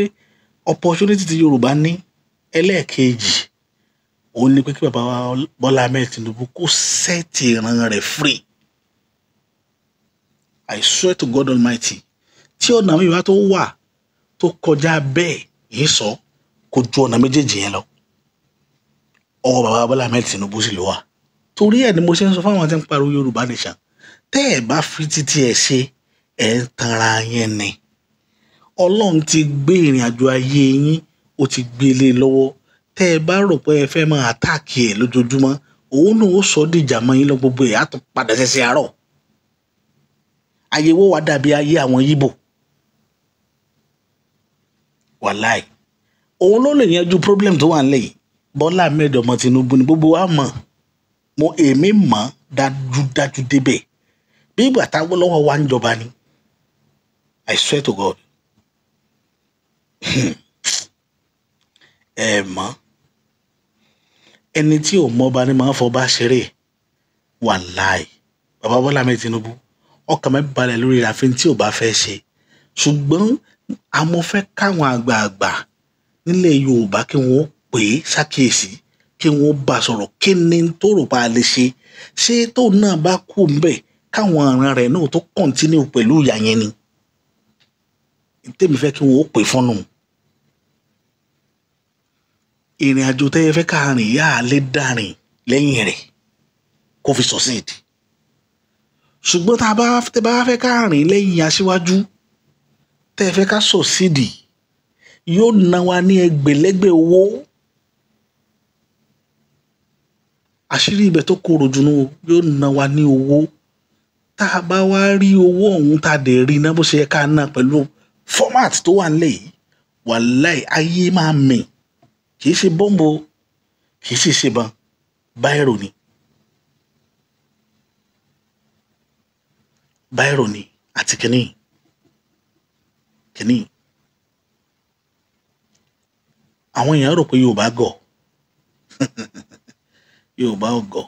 opportunity tí Yorùbá ní ẹlẹ́ẹ̀kejì, òun ni pé kí bàbá Bọ́lá Ahmed Tinubu kó set ìran rẹ̀ free. I swear to God Almighty, tí ọ̀nà mi bá tó wà tó kọjá bẹ́ẹ̀ yìí sọ, kó ju ọ̀nà méjèèjì yẹn lọ, ọwọ́ bàbá Bọ́lá Ahmed Tinubu sì ló wà. Torí ẹ̀ ni mo ṣe ń sọ fáwọn tí ń pariwo Yorùbá nation, tẹ́ ẹ̀ bá fi títí ẹ̀ ṣe, ẹ̀ ń tanra yẹn ni. Ọlọ́run ti gbé ìrìn àjò ayé yín, ó ti gbé lé lọ́wọ́. Tẹ́ ẹ bá rò pé ẹ fẹ́ máa attack ẹ̀ lójoojúmọ́, òun náà ó sọ dìjà mọ́ yín lọ, gbogbo ẹ̀ á tún padà ṣẹ̀ṣẹ̀ àárọ̀. Ayé wo wá dàbí ayé àwọn Yíbò? Wàláì, òun ló lè yanjú problem tó wà nílẹ̀ yìí. Bọ́lá Ahmed ọmọ Tinubu ni gbogbo wa mọ̀. Mo èmi mọ̀ dájúdájú débẹ̀ bí ìgbà táwọn lọ́wọ́ wa ń jọba ni. I swear to God, ẹ mọ̀, ẹni tí ò mọba ni máa ń fọba ṣeré. Wàláì, bàbá Bọ́lá Ahmed Tinubu, ọkàn mi balẹ̀ lórí ààfin tí ò bá fẹ́ ṣe. Ṣùgbọ́n àmọ́ fẹ́ káwọn àgbààgbà nílẹ̀ Yorùbá kí wọ́n pè é ṣàkíyèsí, kí wọ́n bá sọ̀rọ̀, kí ni tó rò pa lè ṣe. Ṣé tóun náà bá kú ńbẹ̀, káwọn ọ̀ràn rẹ̀ náà tó continue pẹ̀lú ìyà yẹn ni? Tèmi fẹ́ kí wọ́n pè fún nù. Ìrìn àjò tẹ́yẹ fẹ́ káàrin yá lé dàrin lẹ́yìn rẹ̀ kó fi succeed. Ṣùgbọ́n tá a bá tẹ́ bá fẹ́ káàrin lẹ́yìn aṣíwájú, tẹ́ fẹ́ ká succeed, yóò ná wa ní ẹgbẹ̀lẹ́gbẹ̀ owó. Àṣírí ibẹ̀ tó korò jù nù, yóò ná wa ní owó. Tá a bá wá rí owó ọ̀hún, tá a dẹ̀ rí iná bó ṣe yẹ ká ná pẹ̀lú format tó wà nílẹ̀ yìí, wàláì, ayé máa mì. Kì í ṣe bọ́ǹbù, kì í sì ṣe bọn, báírò ni, báírò ni àti kìíní kìíní. Àwọn èèyàn rò pé Yorùbá gọ̀. Yorùbá ò gọ̀.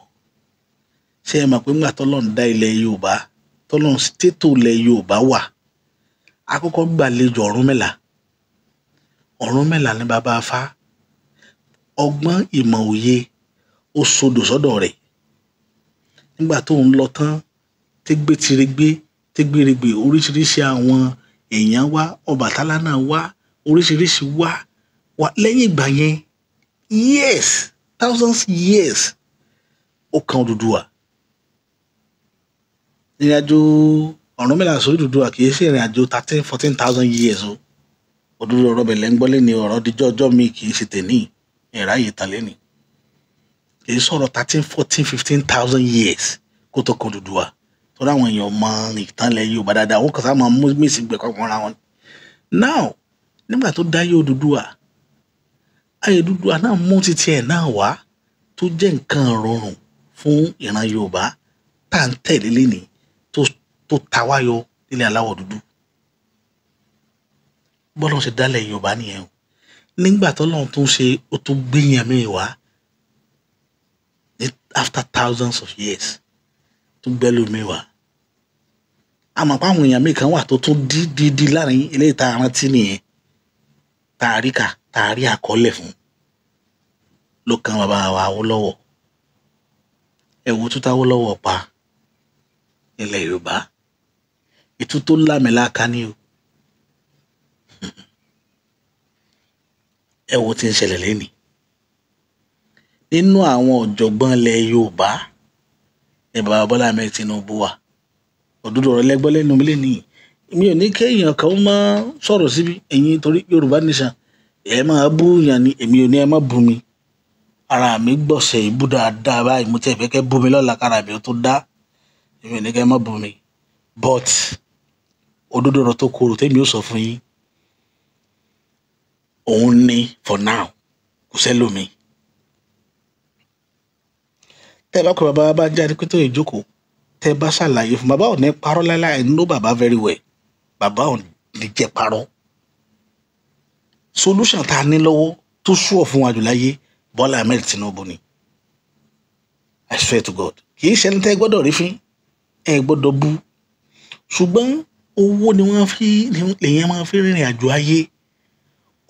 Ṣé ẹ mọ̀ pé ńgbà tọ́lọ́run dá ilẹ̀ Yorùbá, tọ́lọ́run tètò ilẹ̀ Yorùbá wà, àkọ́kọ́ gbàlejò Ọ̀rúnmìlà. Ọ̀rúnmìlà ní bàbá Afá. Ọgbọ́n, ìmọ̀, òye ó sodò sọ́dọ̀ rẹ̀. Nígbà tó ń lọ tán, tégbétirégbé tégbéregbè, oríṣiríṣi àwọn èèyàn wá, Ọbàtálá náà wá, oríṣiríṣi wá wá. Lẹ́yìn ìgbà yẹn, years, thousands years, ó kan Odùduwà. Ìrìnàjò Ọ̀rúnmìlà sórí Odùduwà kì í ṣe ìrìnàjò 13, 14 thousand years o. Òdodo ọ̀rọ̀ bẹ̀lẹ̀ ń gbọ́lé ni ọ̀rọ̀ díjọ́ ọjọ́ mi, kì í ṣe tèní ìráyè tàlẹ́ ni. Kì í sọ̀rọ̀ 13, 14, 15 thousand years kó tó kan Odùduwà. Torí àwọn èèyàn mọ ìtàn ilẹ̀ Yorùbá dáadáa, wọn kàn sáà máa mú mísì gbẹ̀kọ́ mọ́ra wọn. Now, nígbà tó dáyé Odùduwà, ayé Odùduwà náà mú títí ẹ̀ náà wá tó jẹ́ nǹkan rọrùn fún ìran Yorùbá tá à ń tẹ̀lé lénìí, tó ta wá yọ nílẹ̀ aláwọ̀ dúdú. Bọ́lá ṣe dálẹ̀ Yorùbá nìyẹn o. Nígbà tọ́lọ́run tún ṣe, ó tún gbìyàn mí wá ní after thousands of years, tún gbẹ́lú mi wá. Àmọ́ pé àwọn èèyàn míì kan wà tó tún dí dí dí láàrin eléyìí tá a rántí nìyẹn, tá a rí kà, tá a rí àkọọ́lẹ̀ fún, ló kan bàbá wa Awólọ́wọ̀. Ẹ wo tó táwólọ́wọ̀ pa nílẹ̀ Yorùbá, ìtú tó lámìláka ní o. Ẹ wo tí ń ṣẹlẹ̀ lẹ́nìí nínú àwọn ọ̀jọ̀gbọ́n ilẹ̀ Yorùbá ní bàbá Bọ́lá Ahmed Tinubu wà. Òdodo ọ̀rọ̀ lẹ́gbọ́n lẹ́nu mi lẹ́nìí. Mi ò ní kéèyàn kan máa sọ̀rọ̀ síbi ẹ̀yin torí Yorùbá nation ẹ máa bú yàn ni. Èmi ò ní ẹ má bú mi. Ara mi gbọ̀sẹ̀ ìbú dáadáa báyìí, mo tiẹ̀ fẹ́ kẹ́ bú mi lọ́la kára mi ó tó dá. Èmi ò ní kẹ́ má bú mi, but òdodo ọ̀rọ̀ tó korò tèmi ó sọ fún yín òun ni for now, kò sẹ́lòmíì. Tẹ́ ẹ bá kọ bàbá bá jáde pé tó yẹ jókòó, tẹ́ ẹ bá ṣàlàyé fún bàbá, ò ní parọ́ láíláí. I know bàbá very well, bàbá ò ní jẹ́ parọ́. Solution tá a ní lọ́wọ́ tó sure fún wa jù láyé, Bọ́lá Ahmed Tinubu ni. I swear to God, kì í ṣe ẹni tẹ́ ẹ gbọ́dọ̀ rí fín, ẹ gbọ́dọ̀ bú, ṣùgbọ́n owó ni wọ́n fi lèyàn máa fi rìnrìn àjò ayé,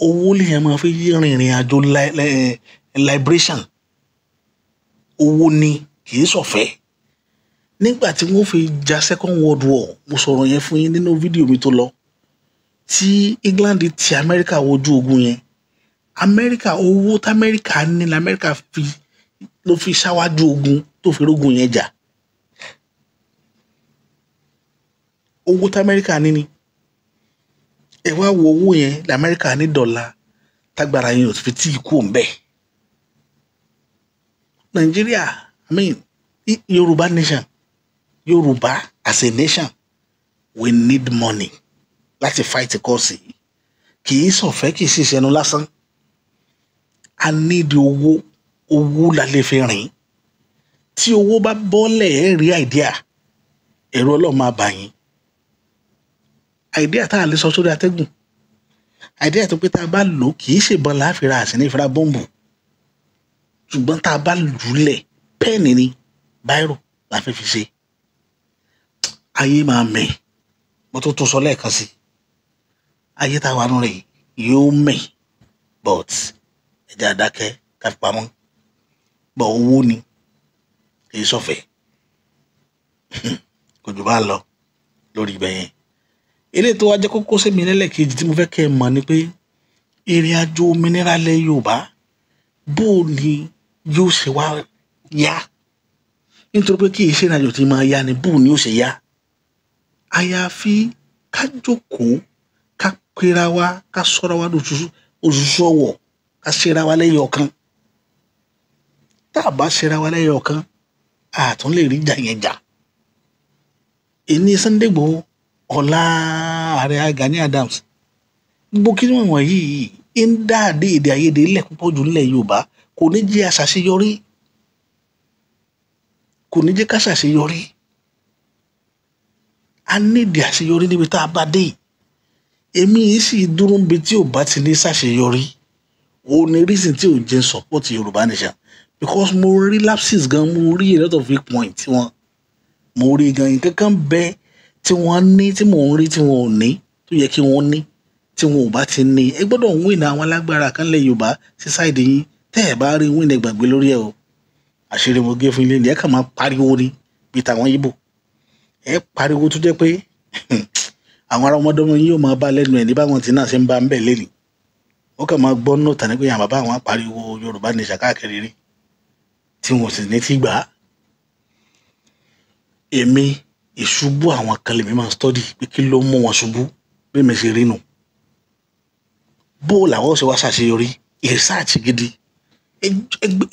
owó lèyàn máa fi rìnrìn àjò liberation. Owó ni, kì í ṣọ̀fẹ́. Nígbà tí wọ́n fi ja Second World War, mo sọ̀rọ̀ yẹn fún yín nínú fídíò mi tó lọ, tí England ti Amẹ́ríkà wojú ogun yẹn, Amẹ́ríkà, owó t'Amẹ́ríkà ní l'Amẹ́ríkà fi ló fi ṣáwájú ogun tó fi rógun yẹn jà. Owó t'Amẹ́ríkà ní ni. Ẹ wá wo owó yẹn l'Amẹ́ríkà ní dọ́là tágbára yẹn ò fi tí ì kú òun bẹ́ẹ̀. Nàìjíríà, I mean Yorùbá nation, Yorùbá as a nation, we need money láti fight cause yìí. Kì í ṣọ̀fẹ́, kì í sì ṣẹnu lásán. A need owó, owó la lè fi rìn. Tí owó bá bọ́lẹ̀, ẹ rí idea, ẹ̀rọ Ọlọ́run máa bà yín. Idea tá a lè sọ sórí atẹ́gùn, idea tó pé tá a bá lò, kì í ṣèbọn láàfin àṣì ní ìfira bọ́ǹbù, ṣùgbọ́n tá a bá lùlẹ̀, pẹ́ẹ̀nì ni, báírò la fẹ́ fi ṣe, ayé máa mẹ̀. Mo tó tún sọ lẹ́ẹ̀kan sí, ayé tá a wà nù rẹ̀ yóò mẹ̀, but ẹ̀jẹ̀ àdákẹ́ ká fi pamọ́ bọ̀. Owó ni, kì í ṣọ̀fẹ́. Kò jù bá lọ lórí ibẹ̀ yẹn. Eléyìí tó wá jẹ́ kókó sí mi lẹ́lẹ́kejì tí mo fẹ́ kẹ́ ẹ mọ̀ ni pé ìrìn àjò òmìnira lẹ̀ Yorùbá, bó ni yóò ṣe wá yá? Nítorí pé kì í ṣe ìrìn àjò tí máa yá ni, bó ni yóò ṣe yá? Àyàfi ká jókòó, ká pera wa, ká sọ́ra wa lóṣooṣù ọ̀wọ̀, ká ṣera wa lẹ́yìn ọ̀kan. Tá a bá ṣera wa lẹ́yìn ọ̀kan, a tún lè rí ìjà yẹn jà. Èní Sunday Igboho, ọ̀la ààrẹ Gani Adams, gbogbo kí wọ́n wọ̀nyí ń dá àdé èdè àìyedè ilẹ̀ púpọ̀ jù nílẹ̀ Yorùbá, kò ní jẹ́ àṣàṣeyọrí, kò ní jẹ́ ká ṣàṣeyọrí. A nídìí àṣeyọrí níbi tá a bá dé. Èmi yìí sì dúró níbi tí ò bá ti ní ṣàṣeyọrí. Ó ní reason tí ò jẹ́ support Yorùbá nation, because mo rí lapses gan, mo rí a lot of weak points wọn, mo rí gan. Nǹkan kan bẹ tí wọ́n ní tí mò ń rí tí wọn ò ní, tó yẹ kí wọ́n ní, tí wọn ò bá ti ní. Ẹ gbọ́dọ̀ win àwọn alágbára kan lẹ̀ Yorùbá sí side yín. Tẹ́ ẹ bá rí win, ẹ gbàgbé lórí ẹ o. Àṣírí mo gé fún ilé ní, ẹ kàn máa pariwo ni bíi tàwọn Ìgbò. Ẹ pariwo tó jẹ́ pé àwọn ará ọmọdé yín yóò máa bá lẹ́nu ẹ̀ ní báwọn tí náà ṣe ń bá ń bẹ̀ lẹ́nu. Wọ́n kàn máa gbọ́ nọ́ọ̀tà ní pé àwọn bàbá àwọn pariwo Yorùbá nation káàkiri rí tí wọn sì ní tí gbà á. Èmi, ìṣubú àwọn kan lèmi máa ń study pé kí ló mú wọn ṣubú, bí mi ṣe rí nù, bó làwọn ṣe wá ṣàṣeyọrí. Research gidi,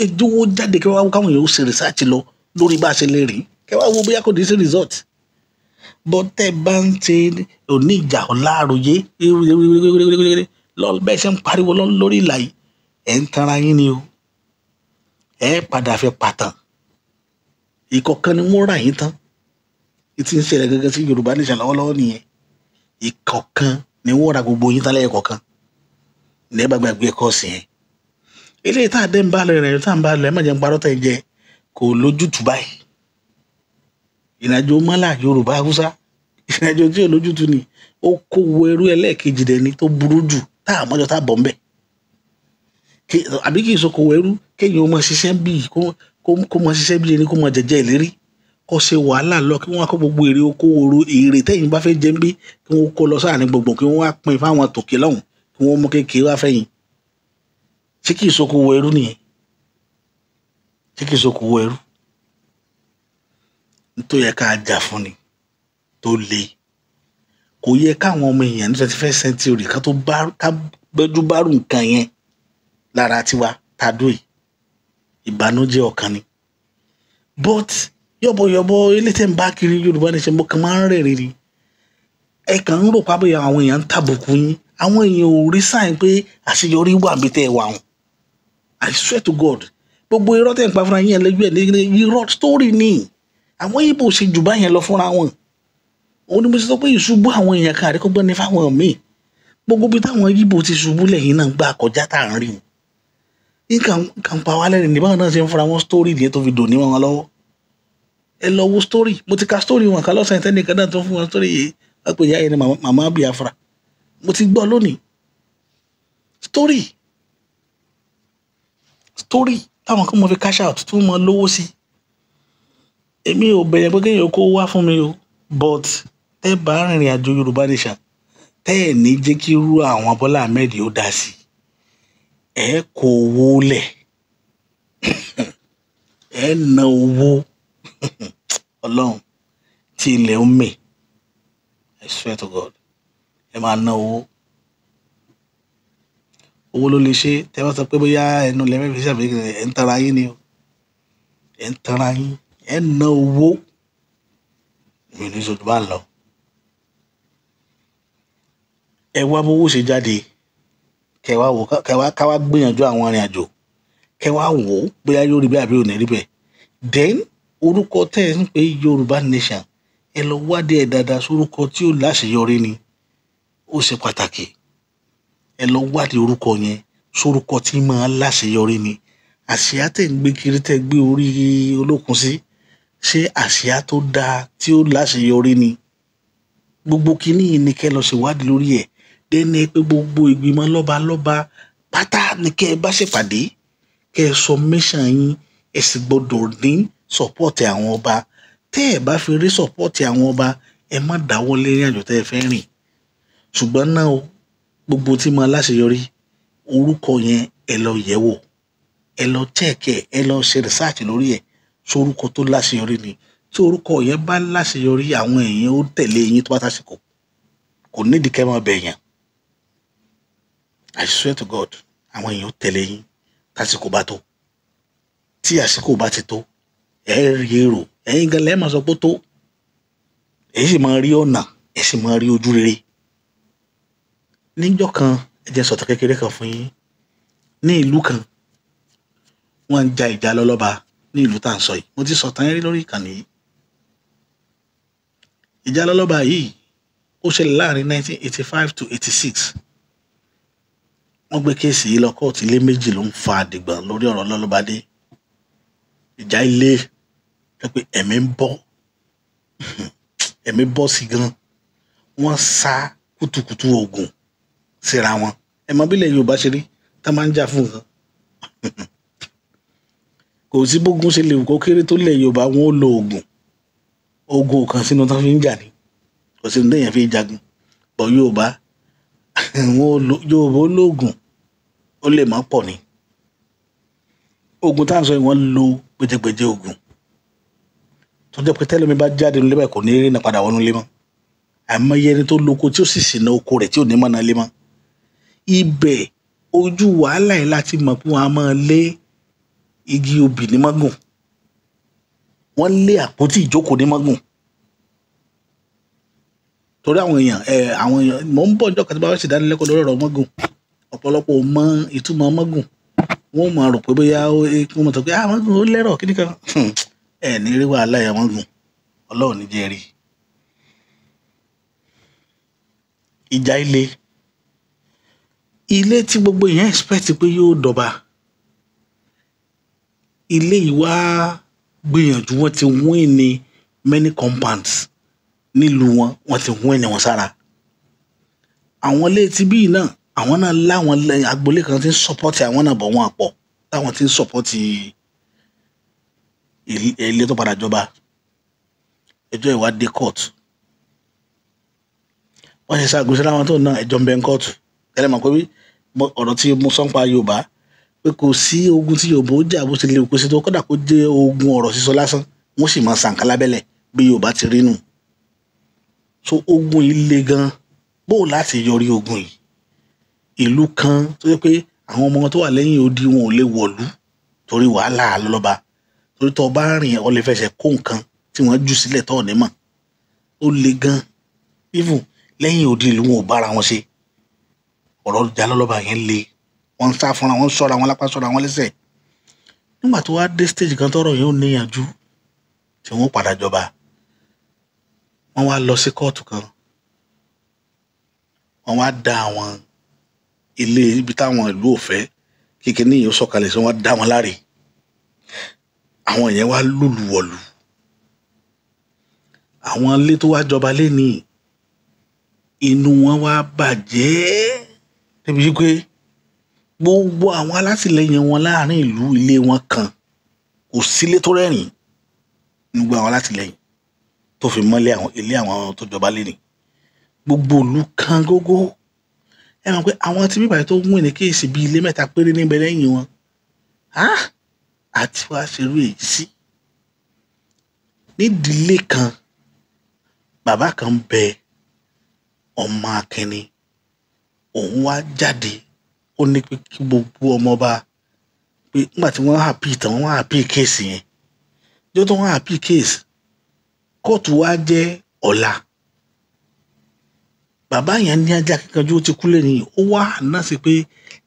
ẹjọ́wọ́ jáde kí wọ́n káwọn èèyàn ó ṣe research lọ lórí bá a ṣe lè rìn, kí wọ́n wo bóyá kò ní sí result. Bọ́ tẹ́ bá ń ṣe òní ìjà, ọ̀la àròyé bẹ́ẹ̀ ṣe ń pariwo lórí ìlà yìí, ẹ̀ ń tanra yín ni o. Ẹ̀ padà fi pàtàn ìkọ̀kan ni wọ́n rà yín tán. Ìtì ń ṣẹlẹ̀ gẹ́gẹ́ sí Yorùbá nation lọ́wọ́lọ́wọ́ nìyẹn. Ìkọ̀kan ni wọ́n ra gbogbo yín tán lẹ́yìn kọ̀ọ̀kan ní ẹ bá gbàgbé ẹ̀kọ́ sí yẹn. Eléyìí tá a dẹ́ ń bá lọ, ìrìnàjò tá a ń bá lọ, ẹ má jẹ́ ń parọ́ tẹ̀ jẹ, kò lójútùú báyìí. Ìrìnàjò mọ́là Yorùbá Haúsá, ìrìnàjò tí ò lójútùú ni. Ó kó wo ẹrú ẹlẹ́ẹ̀kejì dẹ̀ ni tó burú jù tá a mọ́jọ tá a bọ̀ ń bẹ̀, àbí kì í sọ kò wọ ẹrú kéèyàn máa ṣiṣẹ́ bíi kó máa ṣiṣẹ́ bíi ẹni kó máa jẹjẹ ìlérí, kó ṣe wàhálà lọ, kí wọ́n kó gbogbo èrè oko oro, èrè tẹ́yìn bá fẹ́ jẹ ń bí, kí wọ́n kó lọ sáàrin gbogbo, kí wọ́n wá pín fáwọn tòkè lọ́hùn, kí wọ́n mú kékeré wá fẹ́yìn. Ṣé kì í sọ kó wọ ẹrú nìyẹn? Ṣé kì í sọ kó wọ ẹrú? Nítorí yẹ ká jà fún ni tó le. Kò yẹ káwọn ọmọ èèyàn ní 21st century ká tó bá ká gbẹ́jú bárù nǹkan yẹn lára tiwa tá a dó yìí. Ìbànújẹ́ ọkàn ni. But yọ̀bọ̀yọ̀bọ̀ ilé tẹ́ ń bá kiri Yorùbá Nation, mo kàn máa ń rẹ́rìn ni. Ẹ kàn ń rò pábẹ́yà àwọn èèyàn ń tàbùkù yín. Àwọn èèyàn ò rí sáìn pé àṣeyọrí wà bí tẹ́ ẹ wà wọn. I swear to God, gbogbo irọ́ tẹ́ ń pa fúnra yín ẹlẹ́gbẹ́ ní irọ́ story ni. Àwọn Ìgbò ṣe jù báyẹn lọ fúnra wọn. Òun ni mo ṣe sọ pé ìṣubú àwọn èèyàn kan àríkọ́gbọ́n ní fáwọn míì. Gbogbo bí táwọn Ìgbò ti ṣubú lẹ́yìn náà gbà kọjá tá à ń rí wọn. Nǹkan pa wá lẹ́rìn ní báwọn náà ṣe ń fúnra wọn story nìyẹn tó fi dò ní wọn lọ́wọ́. Ẹ lọ wo story, mo ti ka story wọn kan lọ́sàn-án tẹ́nìkan náà tó fún wọn story yìí. Wọ́n pè ìyá yẹn ní màmá Biafra. Mo ti gbọ́ lónìí. Story táwọn kan mọ fi cash out tí wọ́n mọ lówó sí. Èmi ò bẹ̀rẹ̀ pé kéèyàn kó wá fún mi o, but tẹ́ bá rìnrìn àjò Yorùbá Nation, tẹ́ ẹ̀ ní jẹ́ kí irú àwọn Bọ́lá Ahmed ó dá sí, ẹ kó owó lẹ̀, ẹ ná owó Ọlọ́run tí ilẹ̀ ń mì. I swear to God, ẹ máa ná owó. Owó ló lè ṣe. Tẹ́ bá sọ pé bóyá ẹnu lẹ́mẹ̀fì ṣàbẹ̀wò, ẹ̀ ń tara yín ni o, ẹ̀ ń tara yín, ẹ̀ ń ná owó. Mi ní sọ bá ń lọ. Ẹ wá bówó ṣe jáde, kẹ wá wò, kẹ wá ká wá gbìyànjú àwọn arìnrìn àjò, kẹ wá wò ó bóyá yóò rí bẹ́ẹ̀ àbí ò ní rí bẹ́ẹ̀. Then orúkọ tẹ́ ẹ ń pè Yorùbá Nation, ẹ lọ wádìí ẹ̀ dáadáa sórúkọ tí ó láṣeyọrí ni. Ó ṣe pàtàkì. Ẹ lọ wádìí orúkọ yẹn sórúkọ tí máa láṣeyọrí ni. Àsíá tẹ́ ń gbé kiri, tẹ́ gbé orí olókun sí, ṣé àsíá tó dáa tí ó láṣeyọrí ni? Gbogbo kinní yìí ni kẹ́ lọ ṣèwádìí lórí ẹ̀. Dẹ́ni pé gbogbo ìgbìmọ̀ lọ́balọ́ba pátá ni kẹ́ ẹ bá ṣèpàdé, kẹ́ ẹ sọ mission yín. Ẹ sì gbọ́dọ̀ ní support àwọn ọba. Tẹ́ ẹ bá fi rí support àwọn ọba, ẹ má dáwọ́ lé ìrìn àjò tẹ́ ẹ fẹ́ rìn. Ṣùgbọ́n náà o, gbogbo tí máa láṣeyọrí, orúkọ yẹn ẹ lọ yẹ̀ wò, ẹ lọ check ẹ, ẹ lọ ṣe research lórí ẹ̀, sórúkọ tó láṣeyọrí ni. Tí orúkọ yẹn bá láṣeyọrí, àwọn èèyàn ó tẹ̀lé yín tó bá tásìkò. Kò nídìí kẹ́ máa bẹ̀yàn. I swear to God, àwọn èèyàn ó tẹ̀lé yín tásìkò bá tó. Tí àsìkò bá ti tó, ẹ rí èrò, ẹ̀yin gan lẹ́ẹ̀ máa sọ pé tó, ẹ sì máa rí ọ̀nà, ẹ sì máa rí ojú rere. Níjọ́ kan, ẹ jẹ́ sọ̀tàn kékeré kan fún yín. Ní ìlú kan, wọ́n ń ja ìjà lọ́lọ́ba ní ìlú tá à ń sọ yìí. Mo ti sọ̀tàn yẹn rí lórí ìkànnì yìí. Ìjà lọ́lọ́ba yìí ó ṣẹlẹ̀ láàrin 1985 to 86. Wọ́n gbé case yìí lọ kóòtù. Ilé méjì ló ń fa àdìgbọ̀n lórí ọ̀rọ̀ lọ́lọ́badé. Ìjà ilé pé ẹ̀mí ń bọ́, ẹ̀mí bọ́ sí gan. Wọ́n sá kùtùkùtù oògùn síra wọn. Ẹ mọ bílẹ̀ Yorùbá ṣe rí tá máa ń jà fún nǹkan. Kò sí bógun ṣe lè wù kó kéré tó lẹ̀ Yorùbá, wọn ó lo oògùn. Oògùn kan sínú tán fi ń jà ní, kò sí ní téèyàn fi ń jagun bọ̀. Yorùbá wọn ó lo, Yorùbá ó lóògùn, ó lè má pọ̀ ni. Oògùn tá à ń sọ yìí, wọ́n lo gbẹjẹgbẹjẹ oògùn tó jẹ́ pé tẹ́lẹ̀mí bá jáde nílé báyìí, kò ní rí náà padà wọnú ilé mọ́. Àìmọye ẹni tó lóko tí ó sì ṣìnà oko rẹ̀ tí ò ní mọ̀nà ilé mọ́. Ibẹ̀ ojú wàhálà yìí láti mọ̀ pé wọ́n á máa lé igi obì ní mọ́gùn, wọ́n lé àpótí ìjókòó ní mọ́gùn, torí àwọn èèyàn ẹ àwọn èèyàn. Mò ń bọ̀ ọjọ́ kan tí bá fẹ́ ṣèdánilẹ́kọ̀ọ́ lórí ọ̀rọ̀ mọ́gùn. Ọ̀pọ̀lọpọ̀ ò mọ ìtumọ̀ mọ́gùn. Wọ́n máa rò pé bóyá ó wọ́n mọ̀ tó pé ah, mọ́gùn ó lẹ́rọ̀ kíní kan. Ẹ ní rí wàhálà ẹ̀ mọ́gùn, Ọlọ́run ní jẹ́ rí. Ìjà ilé, ilé tí gbogbo èèyàn expect pé yóò dọba, ilé yìí wá gbìyànjú. Wọ́n ti win ní many compounds nílùú wọn, wọ́n ti win ní wọn sára. Àwọn ilé tí bíi náà, àwọn náà láwọn agboolé kan tí ń support àwọn náà bọ̀, wọ́n àpọ̀ táwọn tí ń support ilé tó padà jọba. Ẹjọ́ ìwádìí court, wọ́n ṣe ṣàgùn sí láwọn tó náà ẹjọ́ ń bẹ ń kóòtù. Tẹ́lẹ̀ mọ̀ pé ọ̀rọ̀ tí mo sọ ń pa Yorùbá pé kò sí ogun tí Yorùbá ó jà, bó ṣe lè kó sí tó, kódà kó jẹ́ ogun ọ̀rọ̀ sísọ lásán, wọ́n sì máa sànkà lábẹ́lẹ̀ bí Yorùbá ti rí nù. So ogun yìí le gan. Bó o láti yọrí ogun yìí, ìlú kan tó jẹ́ pé àwọn ọmọ tó wà lẹ́yìn odi wọn ò lè wọ̀lú. Torí wàhálà lọ́lọ́ba, torí tó bá rìn ọ lè fẹsẹ̀ kó nǹkan tí wọ́n jù sílẹ̀ tó ní mọ̀. Ó le gan. Even lẹ́yìn odi ìlú wọn ò bára wọn ṣe. Ọ̀rọ̀ ìjà lọ́lọ́ba yẹn le. Wọ́n ń sá fúnra wọn, sọ́ra wọn lápá, sọ́ra wọn lẹ́sẹ̀. Nígbà tó wá dé stage kan tọ́rọ̀ yẹn ò níyànjú tí wọ́n padà jọba. Wọ́n wá lọ sí kóòtù kan. Wọ́n wá dá àwọn ilé ibi táwọn ìlú ò fẹ́ kíkiní yìí ó sọ̀kalẹ̀ sí, wọ́n dá wọn láre. Àwọn yẹn wá lùlù wọ̀lù. Àwọn ilé tó wá jọba lénìí, inú wọn wá bàjẹ́ débi wípé gbogbo àwọn alátìlẹyìn wọn láàrin ìlú, ilé wọn kan kò sílé tó rẹ́rìn gbogbo àwọn alátìlẹyìn tó fi mọ́lé àwọn ilé àwọn tó jọba lénìí. Gbogbo ìlú kan gógó. Ẹ mọ̀ pé àwọn tí bíbáyìí tó ń wìn ní kéèsì bíi ilé mẹ́ta péré níbẹ̀ lẹ́yìn wọn. Àti wá ṣerú èyí sí. Nídìílé kan, bàbá kan bẹ, ọmọ akẹni, òun wá jáde, ó ní pé kí gbogbo ọmọọba pé nígbà tí wọ́n happy tán, wọ́n happy kéèsì yẹn. Ọjọ́ tó wọ́n happy kéèsì, kóòtù wá jẹ́ ọ̀la. Bàbá yẹn ní ajá kíkanjú, ó ti kú lẹ́yìn. Ó wá náà sí pé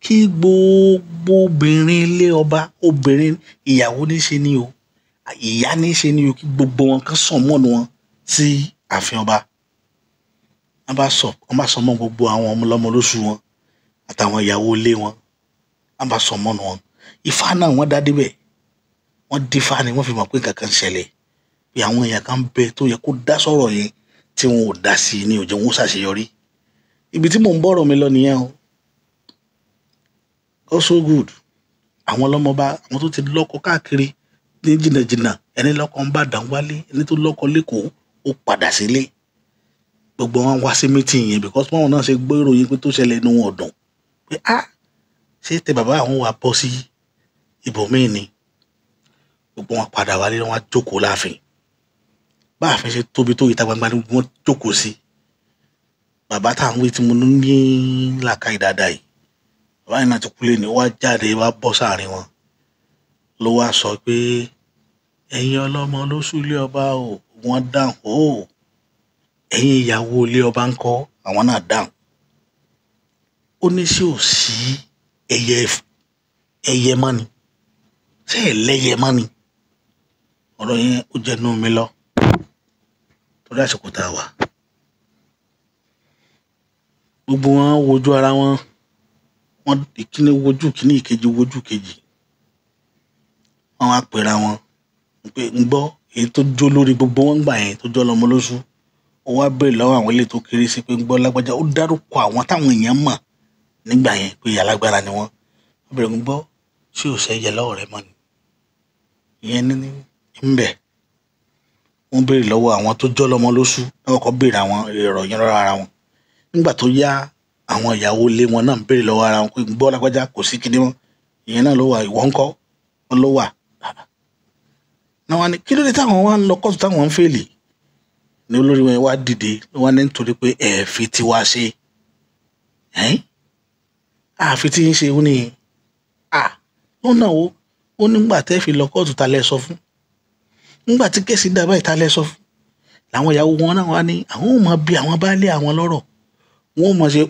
kí gbogbo obìnrin ilé ọba, obìnrin ìyàwó ní ṣe ni o, ìyá ní ṣe ni o, kí gbogbo wọn kan sàn mọ́nu wọn sí ààfin ọba. Wọ́n bá sọ mọ́ gbogbo àwọn ọmọlọ́mọ lóṣù wọn àtàwọn ìyàwó ilé wọn. Wọ́n bá sọ mọ́nu wọn. Ifá náà wọ́n dá débẹ̀. Wọ́n dífá ni wọ́n fi mọ̀ pé nǹkan kan ṣẹlẹ̀. Pé àwọn èèyàn kan bẹ tó yẹ kó dá sọ̀rọ̀ yẹn tí wọn ò dá sí i ní ó jẹ́ wọn ó ṣàṣeyọrí. Ibi tí mò ń bọ̀rọ̀ mi lọ nìyẹn o. Oh so good. Àwọn ọlọ́mọba, àwọn tó ti lọ́kọ káàkiri ní jìnnàjìnnà, ẹni lọ́kọ ń Ìbàdàn wálé, ẹni tó lọ́kọ lÉkòó ó padà sílé. Gbogbo wọn wá sí meeting yẹn because báwọn náà ṣe gbọ́ ìròyìn pé tó ṣẹlẹ̀ inú wọn ò dùn. Pé ṣé tẹ bàbá àwọn wá bọ́ sí ibòmíì ni. Gbogbo wọn padà wálé, wọn jókòó láàfin. Bá ààfin ṣe tóbi tó, ìta gbangba ni wọ́n jókòó sí. Bàbá tá à ń wí tí mo ní làákàyè dáadáa yìí, bàbá yẹn náà ti kú lé ní, ó wá jáde wá bọ́ sáàrin wọn. Ló wá sọ pé ẹ̀yin ọlọ́mọ lóṣù ilé ọba o, wọ́n dáhùn o. Ẹ̀yin ìyàwó ilé ọba ń kọ́, àwọn náà dáhùn. Ó ní ṣé ò sí ẹyẹ mọ́ ni? Ṣé ẹ lẹ́yẹ mọ́ ni? Ọ̀rọ̀ yẹn ó jẹnu mi lọ. Torí àsìkò tá a wà. Gbogbo wọn wojú ara wọn. Wọ́n ìkíni wojú kíní, ìkejì wojú kejì. Wọ́n wá pera wọn pé ń gbọ́ èyí tó jó lórí gbogbo wọn gbà yẹn tó jọ́ lọ́mọ lóṣù. Ó wá béèrè lọ́wọ́ àwọn ilé tó kéré sí pé ń gbọ́ lágbájá. Ó dárúkọ àwọn táwọn èèyàn mọ̀ nígbà yẹn pé alágbára ni wọ́n. Ó béèrè ń gbọ́ ṣé ò ṣẹ́yẹ lọ́wọ́ rẹ mọ́ ni. Ìyẹn ní ń bẹ̀. Wọ́n béèrè lọ́wọ́ àwọn tó jọ́ lọ́mọ lóṣù. Wọ́n kọ́kọ́ béèrè àwọn èrò yẹn lọ́wọ́ ara wọn. Nígbà tó yá, àwọn ìyàwó ilé wọn náà ń béèrè lọ́wọ́ ara wọn pé ń gbọ́ lágbájá kò sí kinní mọ́. Ìyẹn náà ló wà, ìwọ ńkọ́? Wọ́n ló wà. Náà wá ní kí ló dé táwọn wá ń lọ kóòtù táwọn ń fèlì? Ní olórí wọn wá dìde, wọ́n ní nítorí pé ẹ fi tiwa ṣe. Àfi tí ń ṣe ó ní lọ́nà wo? Ó nígbà tẹ́ fi lọ kóòtù ta lẹ sọ fún. Nígbà tí kéèsì dà báyìí ta lẹ sọ fún. Làwọn ìyàwó wọn náà wá ní àwọn ò mọ bí àwọn bá lé àwọn lọ́rọ̀. Wọn ò mọ̀ ṣe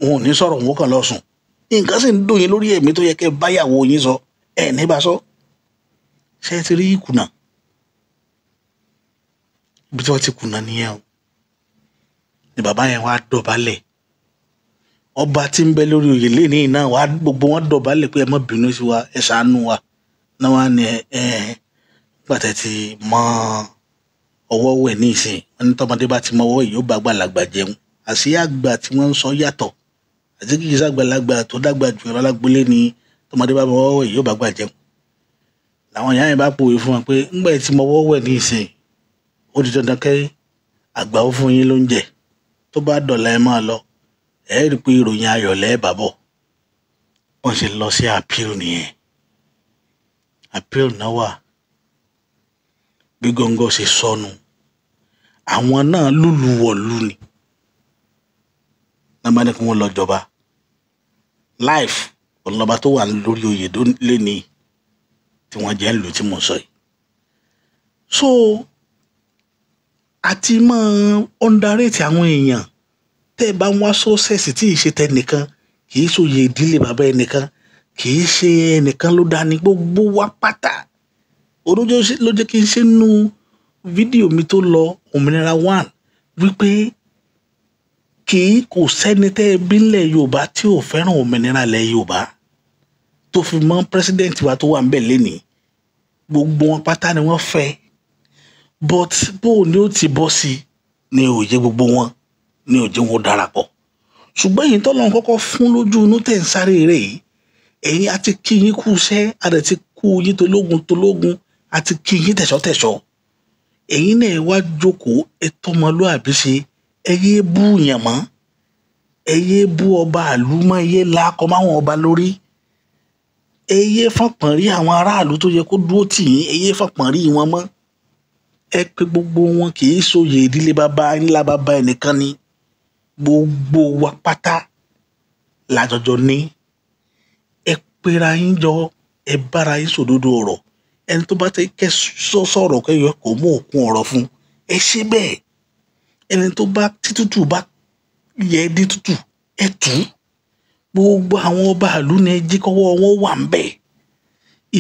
ò ní sọ̀rọ̀, wọn kàn lọ sùn. Nǹkan sì ń dùn yín lórí ẹ̀mí tó yẹ kẹ́ báyàwó yín sọ. Ẹ ní bá sọ. Ṣé ẹ ti rí ìkùnà? Ibi tí wọ́n ti kùnà nìyẹn o. Ni bàbá yẹn wá dọ̀bálẹ̀. Ọba tí ń bẹ lórí oyè lénìí náà wá gbogbo wọn dọ̀bálẹ̀ pé ẹ má bínú sí wa, ẹ ṣàánú wa. Náà wá ní nígbà tẹ́ ti mọ ọwọ́ wẹ̀ ní ìsìn. Wọ́n ní tọmọdé bá ti mọ ọwọ́ yìí ó bá àgbàlagbà jẹun. Àṣé àgbà tí wọ́n ń sọ yàtọ̀. Àti kì í ṣàgbàlagbà tó dàgbà jù lọ lágbolé ni tọmọdé bá mọ ọwọ́ wẹ̀ yóò bá àgbà jẹun. Làwọn ìyá yẹn bá pòwe fún wọn pé ńgbà tí mọ ọwọ́ wẹ̀ ní ìsìn, ó di dandan kẹ́ àgbà ó fún yín lóúnjẹ. Tó bá dọ̀la ẹ máa lọ. Ẹ rí i pé ìròyìn ayọ̀ lẹ́ bá bọ̀. Wọ́n ṣe lọ sí appeal nìyẹn. Appeal náà wà. Bí góńgó ṣe sọnù. Àwọn náà lùlù wọ̀lú ni. Náà bá ní kí wọ́n lọ jọba. Life ọlọ́ba tó wà lórí oyè lénìí. tí wọ́n jẹ́ ń lò tí mo sọ yìí. So àti máa underrate àwọn èèyàn tẹ́ ẹ bá ń wá sọ́sẹ̀sì tí ì ṣe tẹnìkan, kì í ṣòye ìdílé bàbá ẹnìkan, kì í ṣe ẹnìkan ló dání, gbogbo wa pátá. Olójó ló jẹ́ kí n ṣe nú fídíò mi tó lọ Òmìnira 1 wípé kì í kò sẹ́ni tẹ́ ẹ bí ńlẹ̀ Yorùbá tí ò fẹ́ràn òmìnira ilẹ̀ Yorùbá, tó fi mọ́ pírẹsidẹ́ǹtì wa tó wà ńbẹ̀ lénìí, gbogbo wọn pátá ni wọ́n fẹ́. But bó o ní ó ti bọ́ sí ni ò yé gbogbo wọn, ni ò jẹ́ wọn darapọ̀. Ṣùgbọ́n èyí tọ́lọ́run kọ́kọ́ fún lójú inú tẹ̀ ń sáré rẹ̀ yìí, ẹ̀yin àti kí yín kú iṣẹ́, a dẹ̀ ti kú yín tológun tológun, àti kí yín tẹ̀ṣọ́tẹ̀ṣọ́. Ẹ̀yin náà wá jókòó, ẹ tọmọlúàbí ṣe, ẹ yé bú yàn mọ́, ẹ yé bú ọba àlú mọ́, ẹ yé lakọ máwọn ọba lórí, ẹ yé fọ̀pọ̀n rí àwọn aráàlú tó yẹ kó dúró tì yín, ẹ yé fọ̀pọ̀n rí wọn mọ́. Ẹ pé gbogbo wọn kì í ṣòye ìdílé bàbá ńlá bàbá ẹnìkan ni, gbogbo wa pátá lájọjọ ní. Ẹ pera yín jọ, ẹ bára yín sòdodo ọ̀rọ̀. Ẹni tó bá tẹ kẹ́ sọ̀rọ̀ kẹ́yọ kò mú òkun ọ̀rọ̀ fún, ẹ ṣe bẹ́ẹ̀. Ẹni tó bá títútù bá yẹ dí tútù, ẹ tù ú. Gbogbo àwọn ọba ìlú ni ẹ jí kọ́wọ́ wọn wà ń bẹ̀.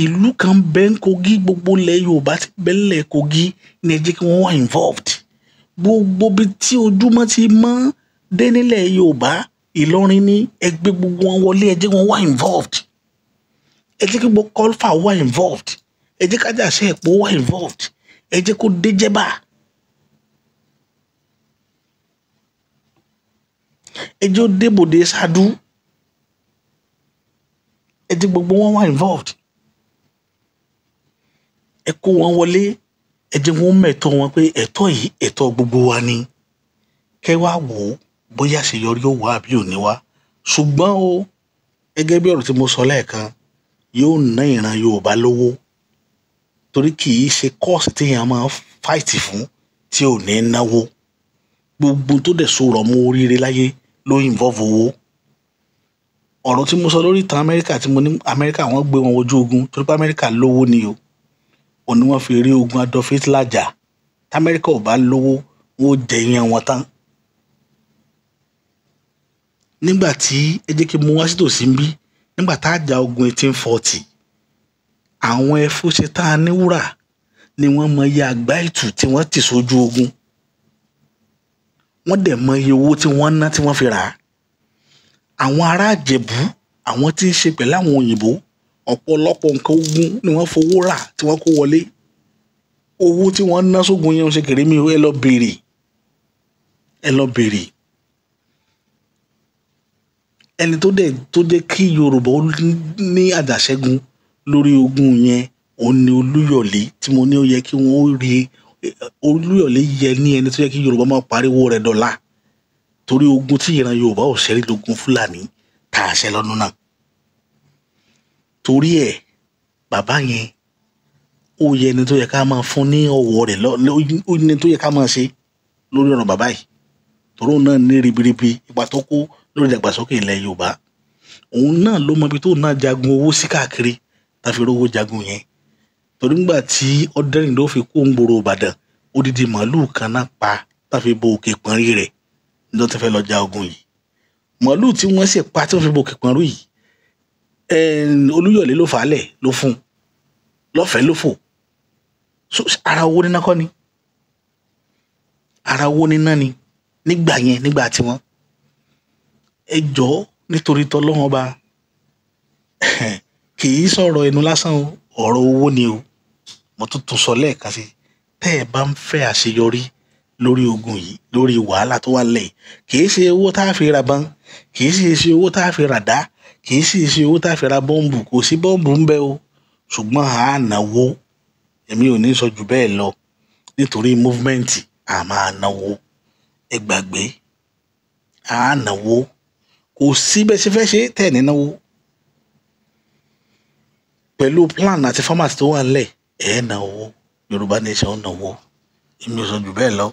Ìlú kan bẹ́ ń Kogi, gbogbo ilẹ̀ Yorùbá ti bẹ́ ńlẹ̀ Kogi ni ẹ jẹ́ kí wọ́n wà involved. Gbogbo ibi tí ojúmọ́ ti mọ́ dé nílẹ̀ Yorùbá, Ìlọrin ní ẹ gbé gbogbo wọn wọlé, ẹ jẹ́ kí wọ́n wà involved. Ẹ jẹ́ kí gbogbo kọ́lfà wà involved. Ẹ jẹ́ kájàṣẹ́ ẹ̀pọ̀ wà involved. Ẹ jẹ́ kó dé jẹ́bà. Ẹ jẹ́ ó débòde ṣáájú. Ẹ jẹ́ gbogbo wọn wà involved. Ẹ kó wọn wọlé, ẹ jẹ́ wọn mẹ̀tọ́ wọn pé ẹ̀tọ́ yìí ẹ̀tọ́ gbogbo wa ni. Kẹ́ wá wò ó bóyá àṣeyọrí ó wà àbí ò ní wá. Ṣùgbọ́n o, gẹ́gẹ́ bí ọ̀rọ̀ tí mo sọ lẹ́ẹ̀kan, yóò ná ìran Yorùbá lówó, torí kì í ṣe kọ́ọ̀sì tí èèyàn máa ń fáìtì fún tí ò ní náwó. Gbogbo tó dẹ̀ sọ̀rọ̀ mú oríire láyé ló involve owó. Ọ̀rọ̀ tí mo sọ lórí ìtàn Amẹ́ríkà tí mo ní Amẹ́ríkà wọ́n gbé wọn wojú ogun torí pé Amẹ́ríkà lówó ni o. Òun ni wọ́n fi rí ogun Adolf Hitler jà. T'Amẹ́ríkà ò bá lówó, wọ́n ó jẹ iyán wọn tán. Nígbà tí ẹ jẹ́ kí n mú wá sí tòsí ń bí, nígbà tá a jà ogun 1840, àwọn ẹfúnṣe tá a ní wúrà ni wọ́n mọ iye àgbá ìtù tí wọ́n tì sójú ogun. Wọ́n dẹ̀ mọ iye owó tí wọ́n ná tí wọ́n fi rà á. Àwọn ará Ìjẹ̀bú, àwọn tí ń ṣe pẹ̀lú àwọn òyìnbó, ọ̀pọ̀lọpọ̀ nǹkan ogun ni wọ́n fowó rà tí wọ́n kó wọlé. Owó tí wọ́n ná sógun yẹn ń ṣe kéré mi, ẹ lọ bèrè. Ẹ lọ bèrè. Ẹni tó dẹ̀ tó jẹ́ kí Yorùbá ó ní àjàṣẹ́gun lórí ogun yẹn, òun ni Olúyọ̀lé tí mo ní ó yẹ kí wọ́n rí. Olúyọ̀lé yẹ ní ẹni tó yẹ kí Yorùbá máa pariwo rẹ̀ dọ̀la, torí ogun tí ìran Yorùbá ò ṣẹ́rí lógun Fúlàní tá a ṣẹ́ lọ́dún náà. Torí ẹ̀ bàbá yẹn ó yẹ ẹni tó yẹ ká máa fún ní ọ̀wọ̀ rẹ̀ ó ní tó yẹ ká máa ṣe lórí ọ̀rọ̀ bàbá yìí, torí òun náà ní ribiribi ipa tó kó lórí ìdàgbàsókè ilẹ̀ Yorùbá. Òun náà ló mọ ibi tó náà jagun owó sí káàkiri tá fi rówó jagun yẹn. Torí nígbà tí Ọdẹ́rìndó fi kó ń gbòòrò Ìbàdàn, odidi màálùú kan náà pa tá fi bo òkè pọ́nrí rẹ̀ níjọ́ tó fẹ́ lọ ja ogun yìí. Màálùú tí wọ́n sì pa tí wọ́n fi bo òkè pọ́nrí yìí, Olúyọ̀lé ló fà á lẹ̀ ló fún un lọ́fẹ̀ẹ́ ló fò. So ara owó níná kọ́ ni, ara owó níná ni nígbà yẹn, nígbà tí wọ́n. Ẹ jọ̀ọ́ nítorí tọlọ́run ọba, kì í sọ̀rọ̀ ẹnu lásán o, ọ̀rọ̀ owó ni o. Mo tún tún sọ lẹ́ẹ̀kan sí, tẹ́ ẹ bá ń fẹ́ àṣeyọrí lórí ogun yìí, lórí wàhálà tó wà lẹ̀ yìí, kì í ṣe owó tá a fi ra bán, kì í sì ṣe owó tá a fi ra dá, kì í sì ṣe owó tá a fi ra bọ́ǹbù, kò sí bọ́ǹbù ń bẹ o. Ṣùgbọ́n a náwó, èmi ò ní sọ jù bẹ́ẹ̀ lọ, nítorí múfúmẹ́ǹtì a máa náwó. Ẹ gbàgbé, a náwó, kò sí bẹ́ẹ̀ ṣe fẹ́ ṣe tẹ́ ẹ̀ ní náwó. Pẹ̀lú plan àti format tó wà nílẹ̀, ẹ̀ náwó, Yorùbá nation ó náwó, èmi ò sọ jù bẹ́ẹ̀ lọ.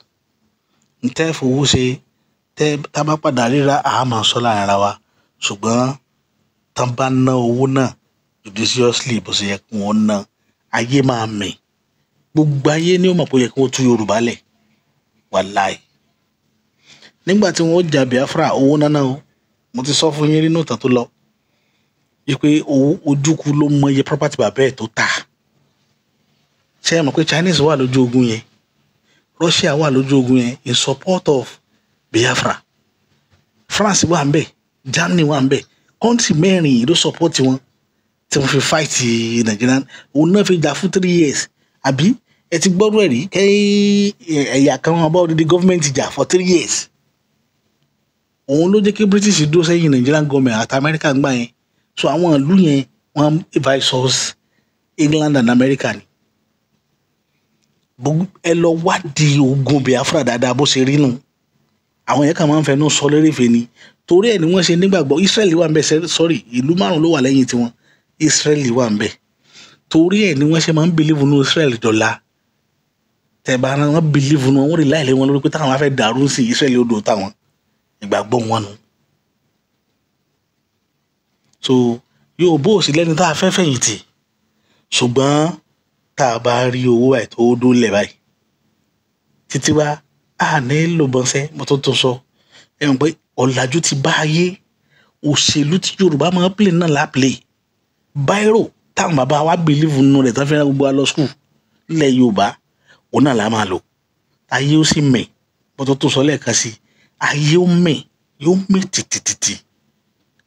N tẹ́ fowó ṣe, tẹ́ tá bá padà ríra, a máa sọ láàrin ara wa. Ṣùgbọ́n tán bá ná owó náà judiciously bó ṣe yẹ kí wọ́n ná, Ayé máa mì, gbogbo ayé ni ó mọ̀ pé ó yẹ kí wọ́n tú Yorùbá lẹ̀. Wàláì, nígbà tí wọ́n jà Biafra, owó náná o. Mo ti sọ fún yín nínú ìtàn tó lọ wípé owó Ojukwu ló mọ iye property bàbá ẹ̀ tó tà. Ṣé ẹ mọ̀ pé Chinese wà lójú ogun yẹn, Russia wà lójú ogun yẹn in support of Biafra, France wà ń bẹ̀, Germany wà ń bẹ̀. Country mẹ́rin yìí ló support wọn tí wọ́n fi fight Nàìjíríà. Òun náà fi jà fún 3 years. Àbí ẹ ti gbọ́dọ̀ ẹ̀rí kẹ́ ẹ̀yà kan wọn bá odidi government jà for 3 years? Òun ló jẹ́ kí British dúró sẹ́yìn Nigerian government àti America gbà yẹn. So àwọn ìlú yẹn, wọ́n advise England and America ni. Ẹ lọ wádìí ogun Biafra dáadáa bó ṣe rí nù. Àwọn yẹn kàn máa ń fẹnu sọ lérèfé ni. Torí ẹ̀ ni wọ́n ṣe nígbàgbọ́ Israel wà ń bẹ. Sorry, ìlú márùn ló wà lẹ́yìn tiwọn, Israel wà ń bẹ. Torí ẹ̀ ni wọ́n ṣe máa ń believe nínú Israel dọ̀la. Tẹ̀bá wọn believe nínú wọn, rí láìlé wọn lórí pé táwọn bá fẹ́ dàrú sí Israel, odò táwọn ìgbàgbọ́ wọn nù. So yóò bó òsì lẹ́ni tá a fẹ́ fẹ̀yìntì, ṣùgbọ́n tá a bá rí owó báyìí tó dólẹ̀ báyìí títí wá a nílò bọ́nsẹ́. Mo tó tún sọ, ẹ mọ̀ pé ọ̀làjú ti bá ayé. Òṣèlú tí Yorùbá máa ń play náà la play. Báírò táwọn bàbá wa believe nínú rẹ̀ tán fi rán gbogbo wa lọ school nílẹ̀ Yorùbá, òun náà la máa lò. Ayé ó sì mì. Mo tó tún sọ lẹ́ẹ̀kan sí, ayé ó mì, yóò mì tìtìtìtì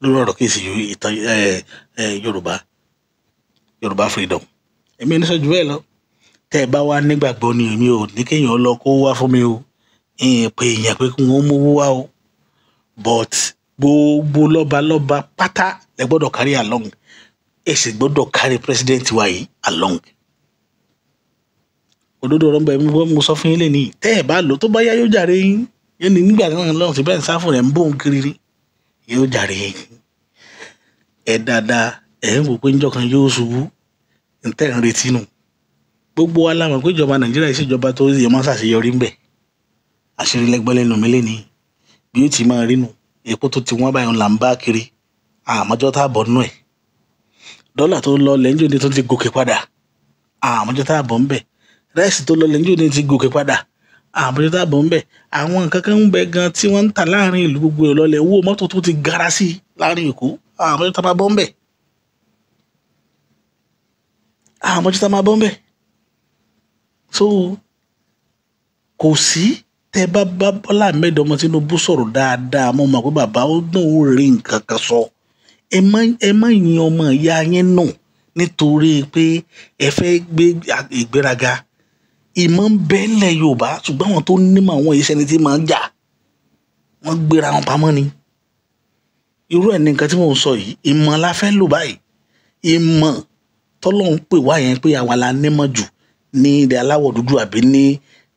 lórí ọ̀rọ̀ case ìtàn Yorùbá, Yorùbá freedom. Èmi ò ní sọ jù bẹ́ẹ̀ lọ. Tẹ́ ẹ bá wá nígbàgbọ́ ni, èmi ò ní kéèyàn lọ kó wá fún mi o. Ìyẹn pé èèyàn pé kí wọ́n mówó wá o, but gbogbo lọ́balọ́ba pátá lẹ gbọ́dọ̀ carry along. Ẹ sì gbọ́dọ̀ carry president wa yìí along. Òdodo ọ̀rọ̀ ń bẹ. Mo sọ fún yín lẹ́ni, tẹ́ ẹ bá lò tó bá yá, yóò jàre yín. Yóò ní nígbà tí wọ́n lọ́rùn sí bẹ́ẹ̀ ń sáfù rẹ̀ ń bóun kiri rí, yóò jàre yín. Ẹ dáadáa, ẹ ń wò pé níjọ́ kan yóò ṣubú, ń tẹ́ ń retí nù. Gbogbo wa la mọ̀ pé ìjọba Nàìjíríà yìí ṣèjọba tó yẹ mọ́ ṣàṣeyọrí ń bẹ̀. Àṣírí lẹ́gbẹ́ lẹ́nu mi lẹ́ni bí ó ti máa rí nù. Epo tó ti wọ́n báyìí là ń bá kiri, àmọ́jọ́ tá a bọ̀ nínú ẹ̀. Dọ́là tó lọ lẹ́ńjọ́ ni tó ti gòkè padà, àmọ́jọ́ tá a bọ̀ ń bẹ̀. Rice tó lọ lẹ́ńjọ́ ni ti gòkè padà, àmọ́jọ́ tá a bọ̀ ń bẹ̀. Àwọn nǹkan kan ń bẹ gan tí wọ́n ń tà láàrin ìlú, gbogbo ìlọlẹ̀. Owó mọ́tò tó ti gara sí láàrin Èkó, àmọ́jọ́ tá a máa bọ̀ ń bẹ̀, àmọ́jọ́ tá a máa bọ̀ ń bẹ̀. So kò sí, tẹ bá bá Bọ́lá Ahmed ọmọ Tinubu sọ̀rọ̀ dáadáa, mo mọ̀ pé bàbá ó náà ó rí nǹkan kan sọ. Ẹ má yin ọmọ ìyá yín nù nítorí pé ẹ fẹ́ gbé ìgbéraga. Ìmọ̀ ń bẹ ńlẹ̀ Yorùbá, ṣùgbọ́n àwọn tó nímọ̀, àwọn ìṣẹ́ni tí máa ń jà, wọ́n gbéra wọn pamọ́ ni. Irú ẹ̀ ní nǹkan tí mò ń sọ yìí. Ìmọ̀ la fẹ́ lò báyìí. Ìmọ̀ tọ́lọ́run pè wá yẹn pé àwa la nímọ̀ jù ní ilẹ̀ aláwọ̀ dúdú àbí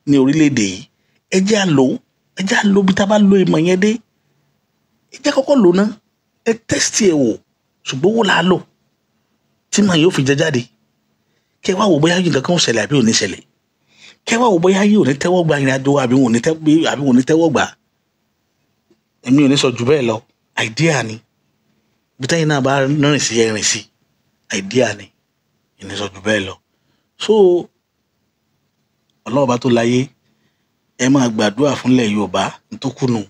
ní orílẹ̀-èdè yìí. Ẹ jẹ́ à lò ó, ẹ jẹ́ à lò bí tá a bá lo ìmọ̀ yẹn dé. Ẹ jẹ́ kọ́kọ́ lò ná, ẹ test ẹ̀ wò. Ṣùgbọ́n owó là á lò tí màá yóò fi jẹ jáde. Kẹ́ wá wò bóyá nǹkan kan ó ṣẹlẹ̀ àbí ò ní ṣẹlẹ̀. Kẹ́ wá wò bóyá yóò ní tẹ́wọ́ gba ìrìn àjò àbí wọn ò ní tẹ́wọ́ gbà. Èmi ò ní sọ jù bẹ́ẹ̀ lọ. Idea ni. Bí tẹ́yìn náà bá rìn sí, ẹ rìn sí. Idea ni, ìní sọ jù bẹ́ẹ̀ lọ. So Ọlọ́run bá tó láyé, ẹ máa gbàdúrà fúnlẹ̀ Yorùbá tó kùnú.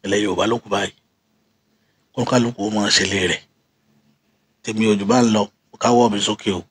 Ilẹ̀ Yorùbá ló kù báyìí, kó kálukú ó máa ṣẹlẹ̀ rẹ̀. Tèmi ò jù bá ń lọ. Káwọ́ mi sókè o.